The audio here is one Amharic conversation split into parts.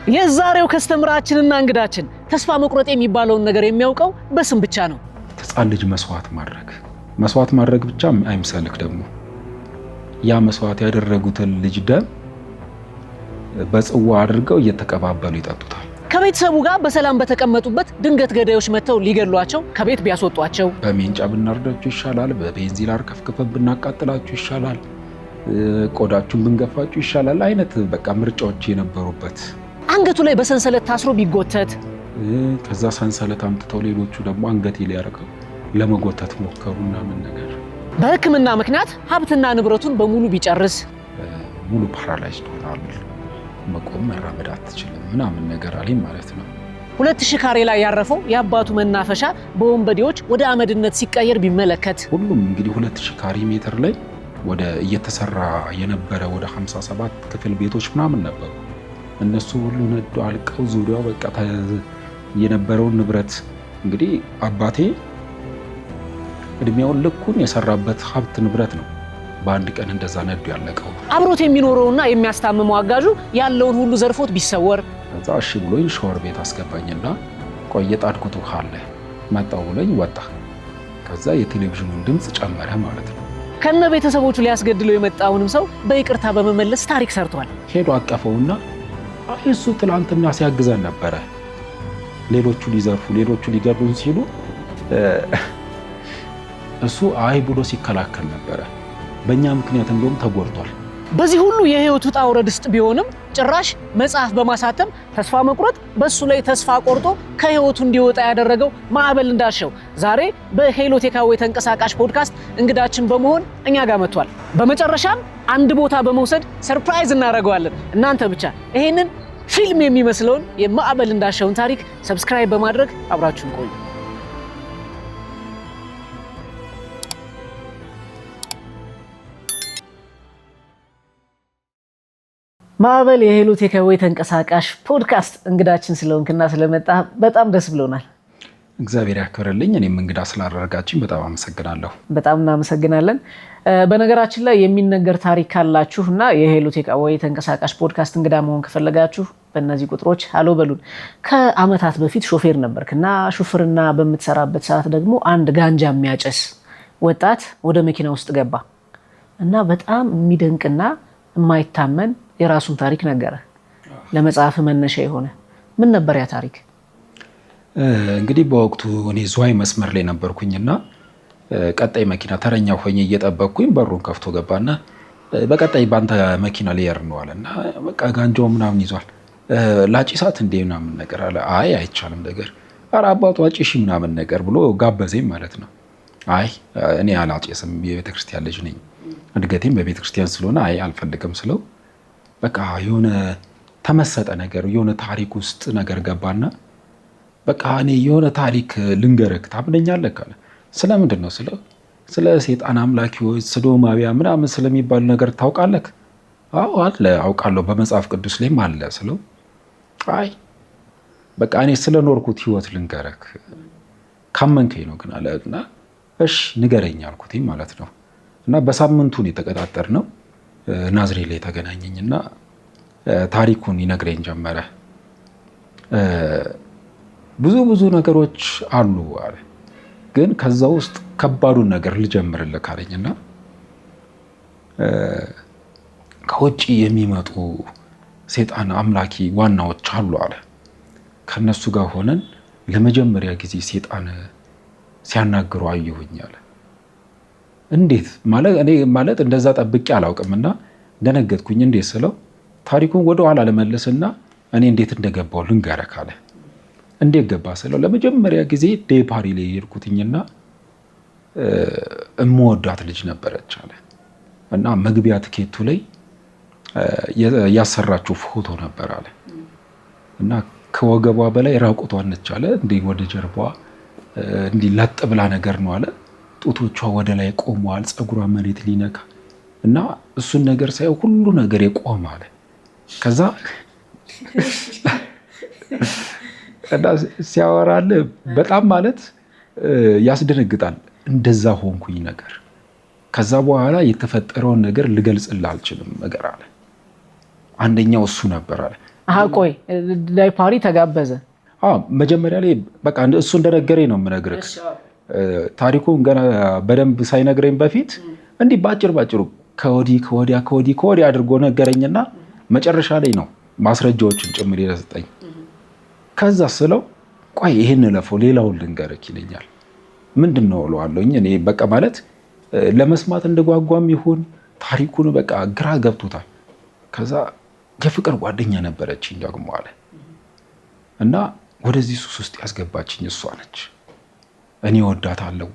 የዛሬው customer ኣችንና እንግዳችን ተስፋ መቁረጥ የሚባለውን ነገር የሚያውቀው በስም ብቻ ነው። ሕፃን ልጅ መስዋዕት ማድረግ፣ መስዋዕት ማድረግ ብቻ አይምሰልክ። ደግሞ ያ መስዋዕት ያደረጉትን ልጅ ደም በጽዋ አድርገው እየተቀባበሉ ይጠጡታል። ከቤተሰቡ ጋር በሰላም በተቀመጡበት ድንገት ገዳዮች መጥተው ሊገሏቸው ከቤት ቢያስወጧቸው፣ በሜንጫ ብናርዳችሁ ይሻላል፣ በቤንዚን አርከፍክፈን ብናቃጥላችሁ ይሻላል፣ ቆዳችሁን ብንገፋችሁ ይሻላል አይነት በቃ ምርጫዎች የነበሩበት። አንገቱ ላይ በሰንሰለት ታስሮ ቢጎተት፣ ከዛ ሰንሰለት አምጥተው ሌሎቹ ደግሞ አንገቴ ሊያደርገው ለመጎተት ሞከሩ ምናምን ነገር። በሕክምና ምክንያት ሀብትና ንብረቱን በሙሉ ቢጨርስ፣ ሙሉ paralyzed ሆናል፣ መቆም መራመድ አትችልም ምናምን ነገር አለኝ ማለት ነው። 2000 ካሬ ላይ ያረፈው የአባቱ መናፈሻ በወንበዴዎች ወደ አመድነት ሲቀየር ቢመለከት፣ ሁሉም እንግዲህ 2000 ካሬ ሜትር ላይ ወደ እየተሰራ የነበረ ወደ 57 ክፍል ቤቶች ምናምን ነበሩ። እነሱ ሁሉ ነዶ አልቀው ዙሪያው በቃ የነበረውን ንብረት፣ እንግዲህ አባቴ እድሜውን ልኩን የሰራበት ሀብት ንብረት ነው። በአንድ ቀን እንደዛ ነዶ ያለቀው። አብሮት የሚኖረውና የሚያስታምመው አጋዡ ያለውን ሁሉ ዘርፎት ቢሰወር፣ ከዛ እሺ ብሎኝ ሻወር ቤት አስገባኝና ቆይ የጣድኩት ውሃ አለ መጣው ብሎኝ ወጣ። ከዛ የቴሌቪዥኑን ድምፅ ጨመረ ማለት ነው። ከነ ቤተሰቦቹ ሊያስገድለው የመጣውንም ሰው በይቅርታ በመመለስ ታሪክ ሰርቷል። ሄዶ አቀፈውና አይ እሱ ትላንትና ሲያግዘን ነበረ፣ ሌሎቹ ሊዘርፉ ሌሎቹ ሊገድሉን ሲሉ እሱ አይ ብሎ ሲከላከል ነበረ። በእኛ ምክንያት እንደውም ተጎድቷል። በዚህ ሁሉ የህይወት ውጣ ውረድ ውስጥ ቢሆንም ጭራሽ መጽሐፍ በማሳተም ተስፋ መቁረጥ በእሱ ላይ ተስፋ ቆርጦ ከህይወቱ እንዲወጣ ያደረገው ማዕበል እንዳሻው ዛሬ በሄሎ ቴካዌ ተንቀሳቃሽ ፖድካስት እንግዳችን በመሆን እኛ ጋር መጥቷል። በመጨረሻም አንድ ቦታ በመውሰድ surprise እናደርገዋለን። እናንተ ብቻ ይሄንን ፊልም የሚመስለውን የማዕበል እንዳሻውን ታሪክ subscribe በማድረግ አብራችሁን ቆዩ። ማዕበል፣ የሄሎ ቴካዌ ተንቀሳቃሽ ፖድካስት እንግዳችን ስለሆንክና ስለመጣህ በጣም ደስ ብሎናል። እግዚአብሔር ያክብርልኝ። እኔም እንግዳ ስላደረጋችሁኝ በጣም አመሰግናለሁ። በጣም እናመሰግናለን። በነገራችን ላይ የሚነገር ታሪክ ካላችሁ እና የሄሎ ቴካዌ ተንቀሳቃሽ ፖድካስት እንግዳ መሆን ከፈለጋችሁ በእነዚህ ቁጥሮች አሎ በሉን። ከአመታት በፊት ሾፌር ነበርክ እና ሹፍርና በምትሰራበት ሰዓት ደግሞ አንድ ጋንጃ የሚያጨስ ወጣት ወደ መኪና ውስጥ ገባ እና በጣም የሚደንቅና የማይታመን የራሱን ታሪክ ነገረ። ለመጽሐፍ መነሻ የሆነ ምን ነበር ያ ታሪክ? እንግዲህ በወቅቱ እኔ ዝዋይ መስመር ላይ ነበርኩኝና ቀጣይ መኪና ተረኛ ሆኜ እየጠበቅኩኝ በሩን ከፍቶ ገባና በቀጣይ በአንተ መኪና ሊየር ነው አለ እና በቃ ጋንጃው ምናምን ይዟል። ላጭሳት እንዴ ምናምን ነገር አለ። አይ አይቻልም ነገር፣ ኧረ አባቱ አጭሺ ምናምን ነገር ብሎ ጋበዘኝ ማለት ነው። አይ እኔ አላጨስም፣ የቤተክርስቲያን ልጅ ነኝ፣ እድገቴም በቤተክርስቲያን ስለሆነ አይ አልፈልግም ስለው በቃ የሆነ ተመሰጠ ነገር፣ የሆነ ታሪክ ውስጥ ነገር ገባና በቃ እኔ የሆነ ታሪክ ልንገርህ ታምነኛለህ አለ። ስለምንድን ነው ስለው ስለ ሴጣን አምላኪዎች ሶዶማውያን ምናምን ስለሚባሉ ነገር ታውቃለህ? አዎ አለ አውቃለሁ፣ በመጽሐፍ ቅዱስ ላይም አለ ስለው አይ በቃ እኔ ስለኖርኩት ህይወት ልንገርህ ካመንከኝ ነው ግን አለ እና እሺ ንገረኝ አልኩት ማለት ነው። እና በሳምንቱን የተቀጣጠርነው ናዝሬት ላይ ተገናኘኝና ታሪኩን ይነግረኝ ጀመረ። ብዙ ብዙ ነገሮች አሉ አለ። ግን ከዛ ውስጥ ከባዱን ነገር ልጀምርልህ አለኝና ከውጭ የሚመጡ ሴጣን አምላኪ ዋናዎች አሉ አለ። ከነሱ ጋር ሆነን ለመጀመሪያ ጊዜ ሴጣን ሲያናግሩ አየሁኝ አለ። እንዴት ማለት፣ እኔ ማለት እንደዛ ጠብቄ አላውቅምና ደነገጥኩኝ። እንዴት ስለው ታሪኩን ወደ ኋላ ልመልስና እኔ እንዴት እንደገባው ልንገርህ አለ። እንዴት ገባ ስለው ለመጀመሪያ ጊዜ day party ላይ የሄድኩትኝና እምወዳት ልጅ ነበረች አለ እና መግቢያ ትኬቱ ላይ ያሰራችው ፎቶ ነበር አለ እና ከወገቧ በላይ ራቁቷን ነች አለ። እንዲህ ወደ ጀርባዋ እንዲህ ለጥ ብላ ነገር ነው አለ። ጡቶቿ ወደ ላይ ቆመዋል፣ ፀጉሯ መሬት ሊነካ እና እሱን ነገር ሳየው ሁሉ ነገር የቆመ አለ። ከዛ እና ሲያወራል በጣም ማለት ያስደነግጣል። እንደዛ ሆንኩኝ ነገር። ከዛ በኋላ የተፈጠረውን ነገር ልገልጽልህ አልችልም ነገር አለ። አንደኛው እሱ ነበር አለ። ቆይ day party ተጋበዘ። መጀመሪያ ላይ በቃ እሱ እንደነገረኝ ነው የምነግርህ። ታሪኩን ገና በደንብ ሳይነግረኝ በፊት እንዲህ ባጭር ባጭሩ ከወዲህ ከወዲያ ከወዲህ ከወዲያ አድርጎ ነገረኝና መጨረሻ ላይ ነው ማስረጃዎችን ጭምር የሰጠኝ። ከዛ ስለው ቆይ ይሄን እለፈው ሌላውን ልንገርህ ይለኛል። ምንድን ነው እለዋለሁኝ። እኔ በቃ ማለት ለመስማት እንደጓጓም ይሁን ታሪኩን በቃ ግራ ገብቶታል። ከዛ የፍቅር ጓደኛ ነበረችኝ ደግሞ አለ እና ወደዚህ ሱስ ውስጥ ያስገባችኝ እሷ ነች። እኔ እወዳታለሁ፣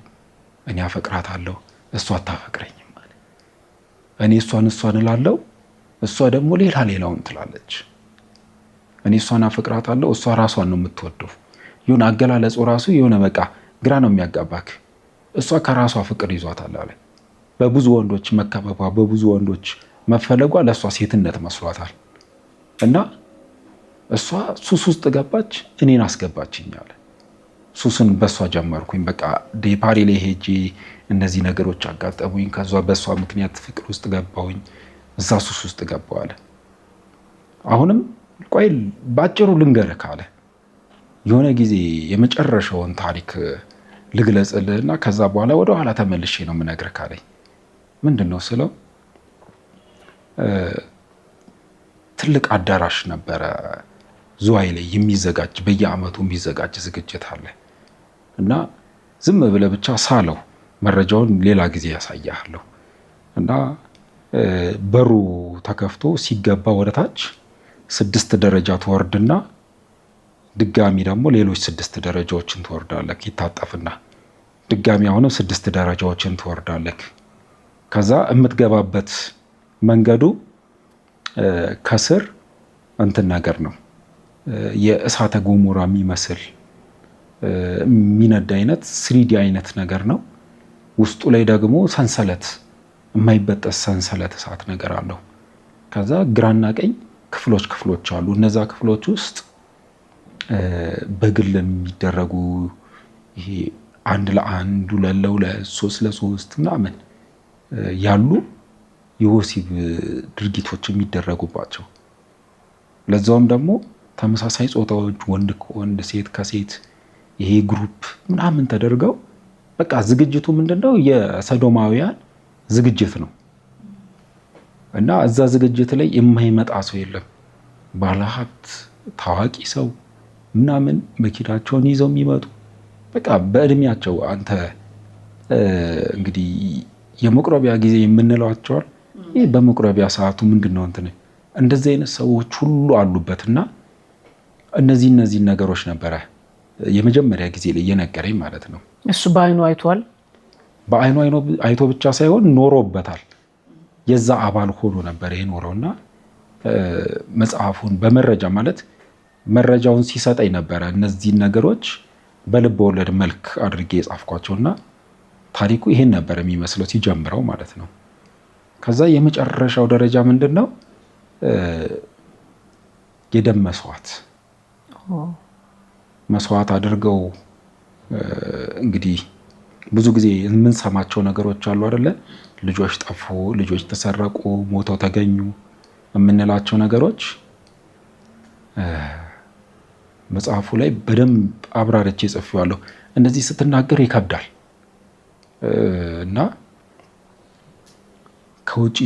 እኔ አፈቅራታለሁ፣ እሷ አታፈቅረኝም አለ። እኔ እሷን እሷን እላለሁ፣ እሷ ደግሞ ሌላ ሌላውን ትላለች። እኔ እሷን አፈቅራታለሁ፣ እሷ ራሷን ነው የምትወደው። የሆነ አገላለጹ ራሱ የሆነ በቃ ግራ ነው የሚያጋባክ። እሷ ከራሷ ፍቅር ይዟታል አለ። በብዙ ወንዶች መከበቧ፣ በብዙ ወንዶች መፈለጓ ለእሷ ሴትነት መስሏታል። እና እሷ ሱስ ውስጥ ገባች፣ እኔን አስገባችኝ አለ። ሱስን በእሷ ጀመርኩኝ። በቃ day party ላይ ሄጄ እነዚህ ነገሮች አጋጠሙኝ። ከዛ በእሷ ምክንያት ፍቅር ውስጥ ገባሁኝ፣ እዛ ሱስ ውስጥ ገባሁ አለ። አሁንም ቆይ ባጭሩ ልንገርህ አለ። የሆነ ጊዜ የመጨረሻውን ታሪክ ልግለጽልህና ከዛ በኋላ ወደ ኋላ ተመልሼ ነው የምነግርህ አለኝ። ምንድን ነው ስለው ትልቅ አዳራሽ ነበረ ዝዋይ ላይ የሚዘጋጅ በየዓመቱ የሚዘጋጅ ዝግጅት አለ እና ዝም ብለህ ብቻ ሳለው መረጃውን ሌላ ጊዜ ያሳያለሁ። እና በሩ ተከፍቶ ሲገባ ወደ ታች 6 ደረጃ ትወርድና ድጋሚ ደግሞ ሌሎች 6 ደረጃዎችን ትወርዳለህ። ይታጠፍና ድጋሚ አሁንም 6 ደረጃዎችን ትወርዳለህ። ከዛ የምትገባበት መንገዱ ከስር እንትን ነገር ነው የእሳተ ገሞራ የሚመስል የሚነድ አይነት 3D አይነት ነገር ነው። ውስጡ ላይ ደግሞ ሰንሰለት የማይበጠስ ሰንሰለት እሳት ነገር አለው። ከዛ ግራና ቀኝ ክፍሎች ክፍሎች አሉ። እነዛ ክፍሎች ውስጥ በግል የሚደረጉ ይሄ 1 ለ1 2 ለ2 3 ለ3 ምናምን ያሉ የወሲብ ድርጊቶች የሚደረጉባቸው ለዛውም ደግሞ ተመሳሳይ ጾታዎች ወንድ ከወንድ ሴት ከሴት ይሄ group ምናምን ተደርገው በቃ ዝግጅቱ ምንድነው የሰዶማውያን ዝግጅት ነው። እና እዛ ዝግጅት ላይ የማይመጣ ሰው የለም። ባለሀብት፣ ታዋቂ ሰው ምናምን መኪናቸውን ይዘው የሚመጡ በቃ በእድሜያቸው አንተ እንግዲህ የመቁረቢያ ጊዜ የምንለዋቸዋል። ይሄ በመቁረቢያ ሰዓቱ ምንድነው እንትን እንደዚህ አይነት ሰዎች ሁሉ አሉበትና እነዚህ ነገሮች ነበረ የመጀመሪያ ጊዜ ላይ የነገረኝ ማለት ነው። እሱ በአይኑ አይቷል። በአይኑ አይቶ ብቻ ሳይሆን ኖሮበታል። የዛ አባል ሆኖ ነበር የኖረውና መጽሐፉን በመረጃ ማለት መረጃውን ሲሰጠኝ ነበረ እነዚህ ነገሮች በልብ ወለድ መልክ አድርጌ የጻፍኳቸውና ታሪኩ ይሄን ነበር የሚመስለው ሲጀምረው ማለት ነው። ከዛ የመጨረሻው ደረጃ ምንድነው? የደም መስዋዕት አድርገው እንግዲህ ብዙ ጊዜ የምንሰማቸው ነገሮች አሉ አይደለ? ልጆች ጠፉ፣ ልጆች ተሰረቁ፣ ሞተው ተገኙ የምንላቸው ነገሮች መጽሐፉ ላይ በደንብ አብራርቼ ጽፌዋለሁ። እንደዚህ ስትናገር ይከብዳል እና ከውጪ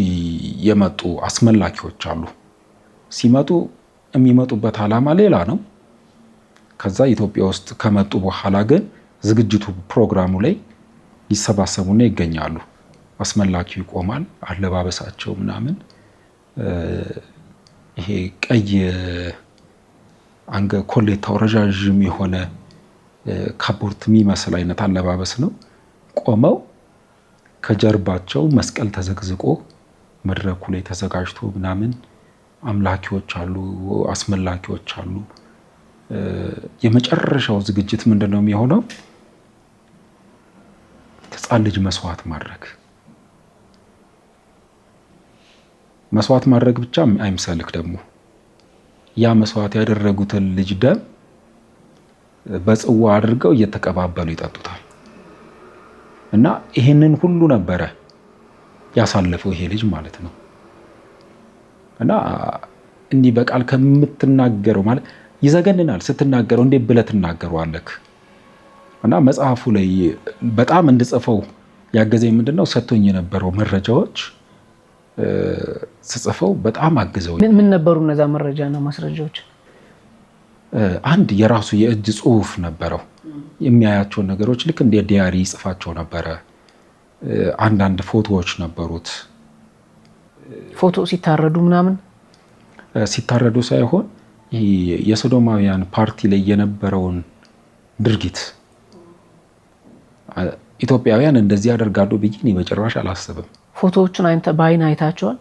የመጡ አስመላኪዎች አሉ። ሲመጡ የሚመጡበት ዓላማ ሌላ ነው። ከዛ ኢትዮጵያ ውስጥ ከመጡ በኋላ ግን ዝግጅቱ ፕሮግራሙ ላይ ይሰባሰቡና ይገኛሉ። አስመላኪው ይቆማል። አለባበሳቸው ምናምን ይሄ ቀይ አንገ ኮሌታው ረዣዥም የሆነ ካፖርት የሚመስል አይነት አለባበስ ነው። ቆመው ከጀርባቸው መስቀል ተዘግዝቆ መድረኩ ላይ ተዘጋጅቶ ምናምን አምላኪዎች አሉ፣ አስመላኪዎች አሉ። የመጨረሻው ዝግጅት ምንድነው የሚሆነው? ሕፃን ልጅ መስዋዕት ማድረግ። መስዋዕት ማድረግ ብቻ አይምሰልክ ደግሞ ያ መስዋዕት ያደረጉትን ልጅ ደም በጽዋ አድርገው እየተቀባበሉ ይጠጡታል። እና ይሄንን ሁሉ ነበረ ያሳለፈው ይሄ ልጅ ማለት ነው። እና እንዲህ በቃል ከምትናገረው ማለት ይዘገንናል። ስትናገረው እንዴት ብለህ ትናገረዋለህ? እና መጽሐፉ ላይ በጣም እንድጽፈው ያገዘኝ ምንድነው ሰጥቶኝ የነበረው መረጃዎች ስጽፈው በጣም አግዘው። ምን ነበሩ እነዛ መረጃና ማስረጃዎች? አንድ የራሱ የእጅ ጽሁፍ ነበረው። የሚያያቸውን ነገሮች ልክ እንደ diary ይጽፋቸው ነበረ። አንዳንድ ፎቶዎች ነበሩት። ፎቶ ሲታረዱ ምናምን ሲታረዱ ሳይሆን የሶዶማውያን ፓርቲ ላይ የነበረውን ድርጊት ኢትዮጵያውያን እንደዚህ ያደርጋሉ ብዬ እኔ በጭራሽ አላስብም። ፎቶዎቹን በአይን አይታቸዋል?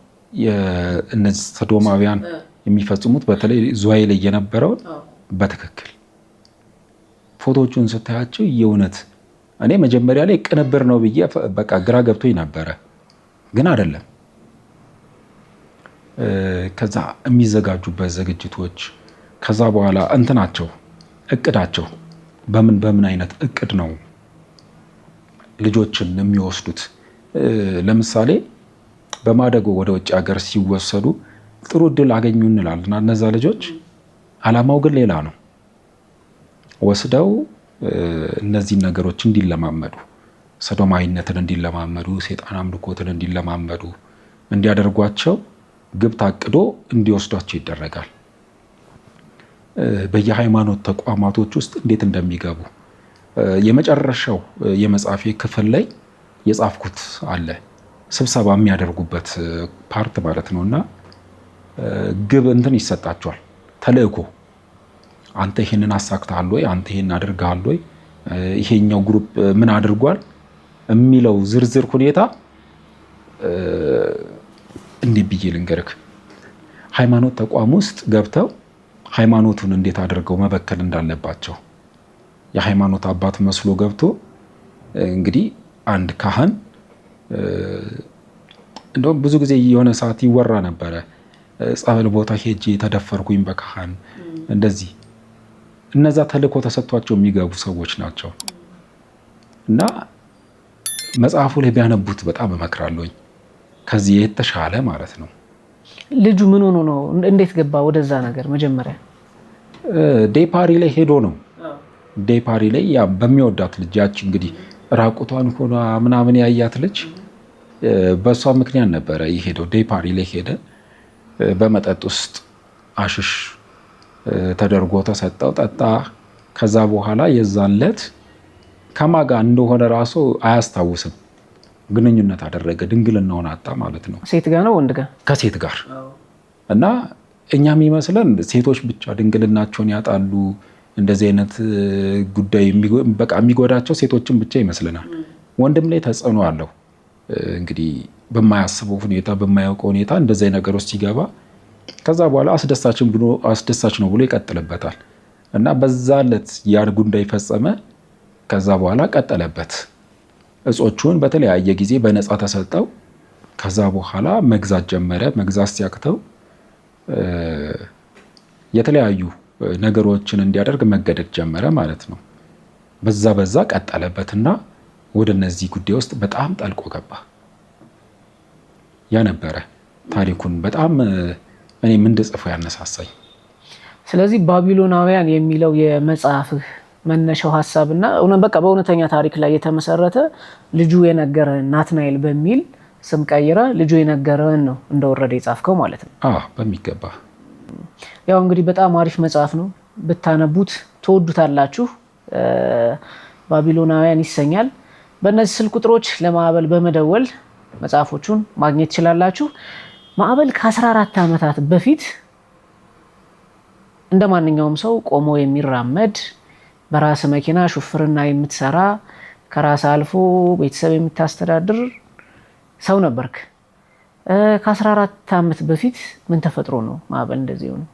እነዚህ ሶዶማውያን የሚፈጽሙት በተለይ ዝዋይ ላይ የነበረውን በትክክል ፎቶዎቹን ስታያቸው የእውነት እኔ መጀመሪያ ላይ ቅንብር ነው ብዬ በቃ ግራ ገብቶኝ ነበረ፣ ግን አይደለም። ከዛ የሚዘጋጁበት ዝግጅቶች፣ ከዛ በኋላ እንትናቸው እቅዳቸው በምን በምን አይነት እቅድ ነው ልጆችን የሚወስዱት? ለምሳሌ በማደጎ ወደ ውጭ ሀገር ሲወሰዱ ጥሩ እድል አገኙ እንላለን እነዛ ልጆች። አላማው ግን ሌላ ነው። ወስደው እነዚህን ነገሮች እንዲለማመዱ፣ ሰዶማዊነትን እንዲለማመዱ፣ ሴጣን አምልኮትን እንዲለማመዱ እንዲያደርጓቸው ግብ ታቅዶ እንዲወስዷቸው ይደረጋል። በየሃይማኖት ተቋማቶች ውስጥ እንዴት እንደሚገቡ የመጨረሻው የመጽሐፌ ክፍል ላይ የጻፍኩት አለ። ስብሰባ የሚያደርጉበት part ማለት ነው። እና ግብ እንትን ይሰጣቸዋል፣ ተልእኮ። አንተ ይሄንን አሳክተሃል ወይ? አንተ ይሄን አድርገሃል ወይ? ይሄኛው group ምን አድርጓል? የሚለው ዝርዝር ሁኔታ እንዴት ብዬ ልንገርክ፣ ሃይማኖት ተቋም ውስጥ ገብተው ሃይማኖቱን እንዴት አድርገው መበከል እንዳለባቸው የሃይማኖት አባት መስሎ ገብቶ እንግዲህ አንድ ካህን እንደውም ብዙ ጊዜ የሆነ ሰዓት ይወራ ነበረ። ጸበል ቦታ ሄጄ ተደፈርኩኝ በካህን እንደዚህ። እነዛ ተልእኮ ተሰጥቷቸው የሚገቡ ሰዎች ናቸው። እና መጽሐፉ ላይ ቢያነቡት በጣም እመክራለሁኝ። ከዚህ የተሻለ ማለት ነው። ልጁ ምን ሆኖ ነው እንዴት ገባ ወደዛ ነገር? መጀመሪያ day party ላይ ሄዶ ነው። day party ላይ ያ በሚወዳት ልጅ ያቺ እንግዲህ ራቁቷን ሆኗ ምናምን ያያት ልጅ በእሷ ምክንያት ነበረ የሄደው። day party ላይ ሄደ። በመጠጥ ውስጥ አሽሽ ተደርጎ ተሰጠው፣ ጠጣ። ከዛ በኋላ የዛን ዕለት ከማጋ እንደሆነ ራሱ አያስታውስም። ግንኙነት አደረገ፣ ድንግልናውን አጣ ማለት ነው። ሴት ጋር ነው ወንድ ጋር? ከሴት ጋር። እና እኛ የሚመስለን ሴቶች ብቻ ድንግልናቸውን ያጣሉ፣ እንደዚህ አይነት ጉዳይ በቃ የሚጎዳቸው ሴቶችን ብቻ ይመስለናል። ወንድም ላይ ተጽዕኖ አለው። እንግዲህ በማያስበው ሁኔታ በማያውቀው ሁኔታ እንደዚህ ነገር ውስጥ ሲገባ ከዛ በኋላ አስደሳች ነው ብሎ ይቀጥልበታል። እና በዛ ዕለት ያን ጉዳይ ፈጸመ። ከዛ በኋላ ቀጠለበት። እጾቹን በተለያየ ጊዜ በነፃ ተሰጠው። ከዛ በኋላ መግዛት ጀመረ። መግዛት ሲያቅተው የተለያዩ ነገሮችን እንዲያደርግ መገደድ ጀመረ ማለት ነው። በዛ በዛ ቀጠለበትና ወደ እነዚህ ጉዳይ ውስጥ በጣም ጠልቆ ገባ። ያ ነበረ ታሪኩን በጣም እኔም እንድጽፈው ያነሳሳኝ። ስለዚህ ባቢሎናውያን የሚለው የመጽሐፍህ መነሻው ሀሳብና በቃ በእውነተኛ ታሪክ ላይ የተመሰረተ ልጁ የነገረን ናትናኤል በሚል ስም ቀይረ ልጁ የነገረን ነው እንደወረደ የጻፍከው ማለት ነው። አዎ በሚገባ። ያው እንግዲህ በጣም አሪፍ መጽሐፍ ነው፣ ብታነቡት ትወዱታላችሁ። ባቢሎናውያን ይሰኛል። በእነዚህ ስልክ ቁጥሮች ለማዕበል በመደወል መጽሐፎቹን ማግኘት ትችላላችሁ። ማዕበል ከ14 ዓመታት በፊት እንደ ማንኛውም ሰው ቆሞ የሚራመድ በራስ መኪና ሹፍርና የምትሰራ ከራስ አልፎ ቤተሰብ የምታስተዳድር ሰው ነበርክ። ከ14 ዓመት በፊት ምን ተፈጥሮ ነው ማዕበል እንደዚህ ሆነው?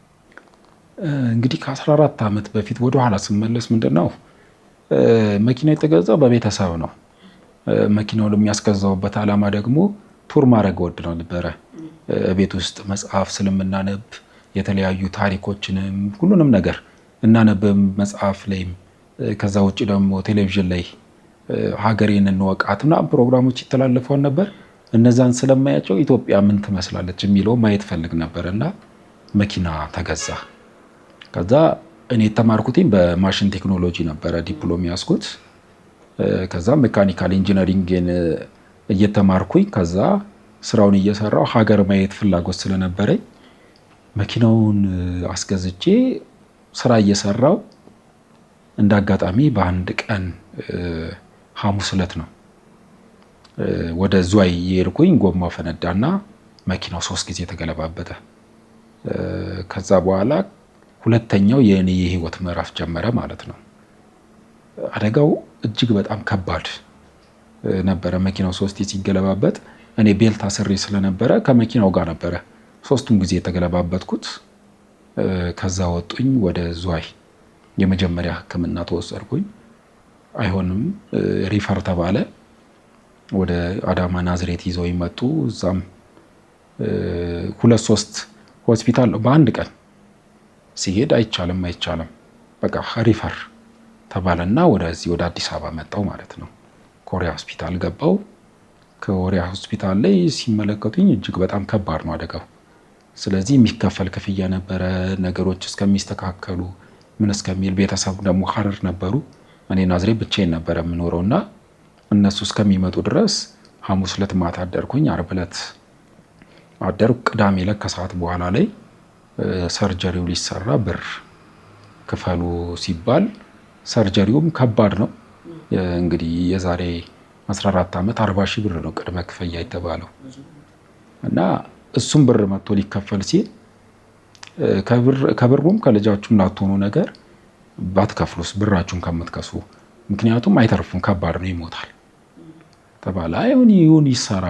እንግዲህ ከ14 ዓመት በፊት ወደ ኋላ ስመለስ ምንድነው መኪናው የተገዛው በቤተሰብ ነው። መኪናውን የሚያስገዛውበት ዓላማ ደግሞ tour ማድረግ እወድ ነበረ። ቤት ውስጥ መጽሐፍ ስለምናነብ የተለያዩ ታሪኮችንም ሁሉንም ነገር እናነብም መጽሐፍ ላይም፣ ከዛ ውጭ ደግሞ ቴሌቪዥን ላይ ሀገሬን እንወቃት ምናምን ፕሮግራሞች ይተላለፈው ነበር። እነዛን ስለማያቸው ኢትዮጵያ ምን ትመስላለች የሚለው ማየት ፈልግ ነበር እና መኪና ተገዛ። ከዛ እኔ የተማርኩትኝ በማሽን ቴክኖሎጂ ነበረ ዲፕሎም ያዝኩት። ከዛ mechanical engineering ን እየተማርኩኝ ከዛ ስራውን እየሰራው ሀገር ማየት ፍላጎት ስለነበረኝ መኪናውን አስገዝቼ ስራ እየሰራው እንደ አጋጣሚ በአንድ ቀን ሐሙስ ዕለት ነው ወደ ዝዋይ እየሄድኩኝ ጎማው ፈነዳና መኪናው 3 ጊዜ ተገለባበጠ። ከዛ በኋላ ሁለተኛው የእኔ የህይወት ምዕራፍ ጀመረ ማለት ነው። አደጋው እጅግ በጣም ከባድ ነበረ። መኪናው 3 ሲገለባበጥ እኔ belt አስሬ ስለነበረ ከመኪናው ጋር ነበረ 3ቱም ጊዜ የተገለባበጥኩት። ከዛ ወጡኝ ወደ ዝዋይ የመጀመሪያ ሕክምና ተወሰድኩኝ። አይሆንም refer ተባለ። ወደ አዳማ ናዝሬት ይዘው ይመጡ። እዛም 2-3 ሆስፒታል ነው በአንድ ቀን ሲሄድ አይቻልም አይቻልም በቃ refer ተባለና ወደዚህ ወደ አዲስ አበባ መጣው ማለት ነው። ኮሪያ ሆስፒታል ገባው። ከኮሪያ ሆስፒታል ላይ ሲመለከቱኝ እጅግ በጣም ከባድ ነው አደጋው። ስለዚህ የሚከፈል ክፍያ ነበረ፣ ነገሮች እስከሚስተካከሉ ምን እስከሚል። ቤተሰብ ደግሞ ሀረር ነበሩ። እኔ ናዝሬት ብቻዬን ነበረ የምኖረውና እነሱ እስከሚመጡ ድረስ ሐሙስ ዕለት ማታ አደርኩኝ። ዓርብ ዕለት አደርኩ። ቅዳሜ ዕለት ከሰዓት በኋላ ላይ surgery ው ሊሰራ ብር ክፈሉ ሲባል surgery ውም ከባድ ነው። እንግዲህ የዛሬ 14 ዓመት 40 ሺህ ብር ነው ቅድመ ክፍያ የተባለው እና እሱም ብር መጥቶ ሊከፈል ሲል ከብሩም ከልጃችሁም ላትሆኑ ነገር ባትከፍሉስ ብራችሁን ከምትከሱ፣ ምክንያቱም አይተርፉም፣ ከባድ ነው፣ ይሞታል ተባለ። አይሁን ይሁን ይሰራ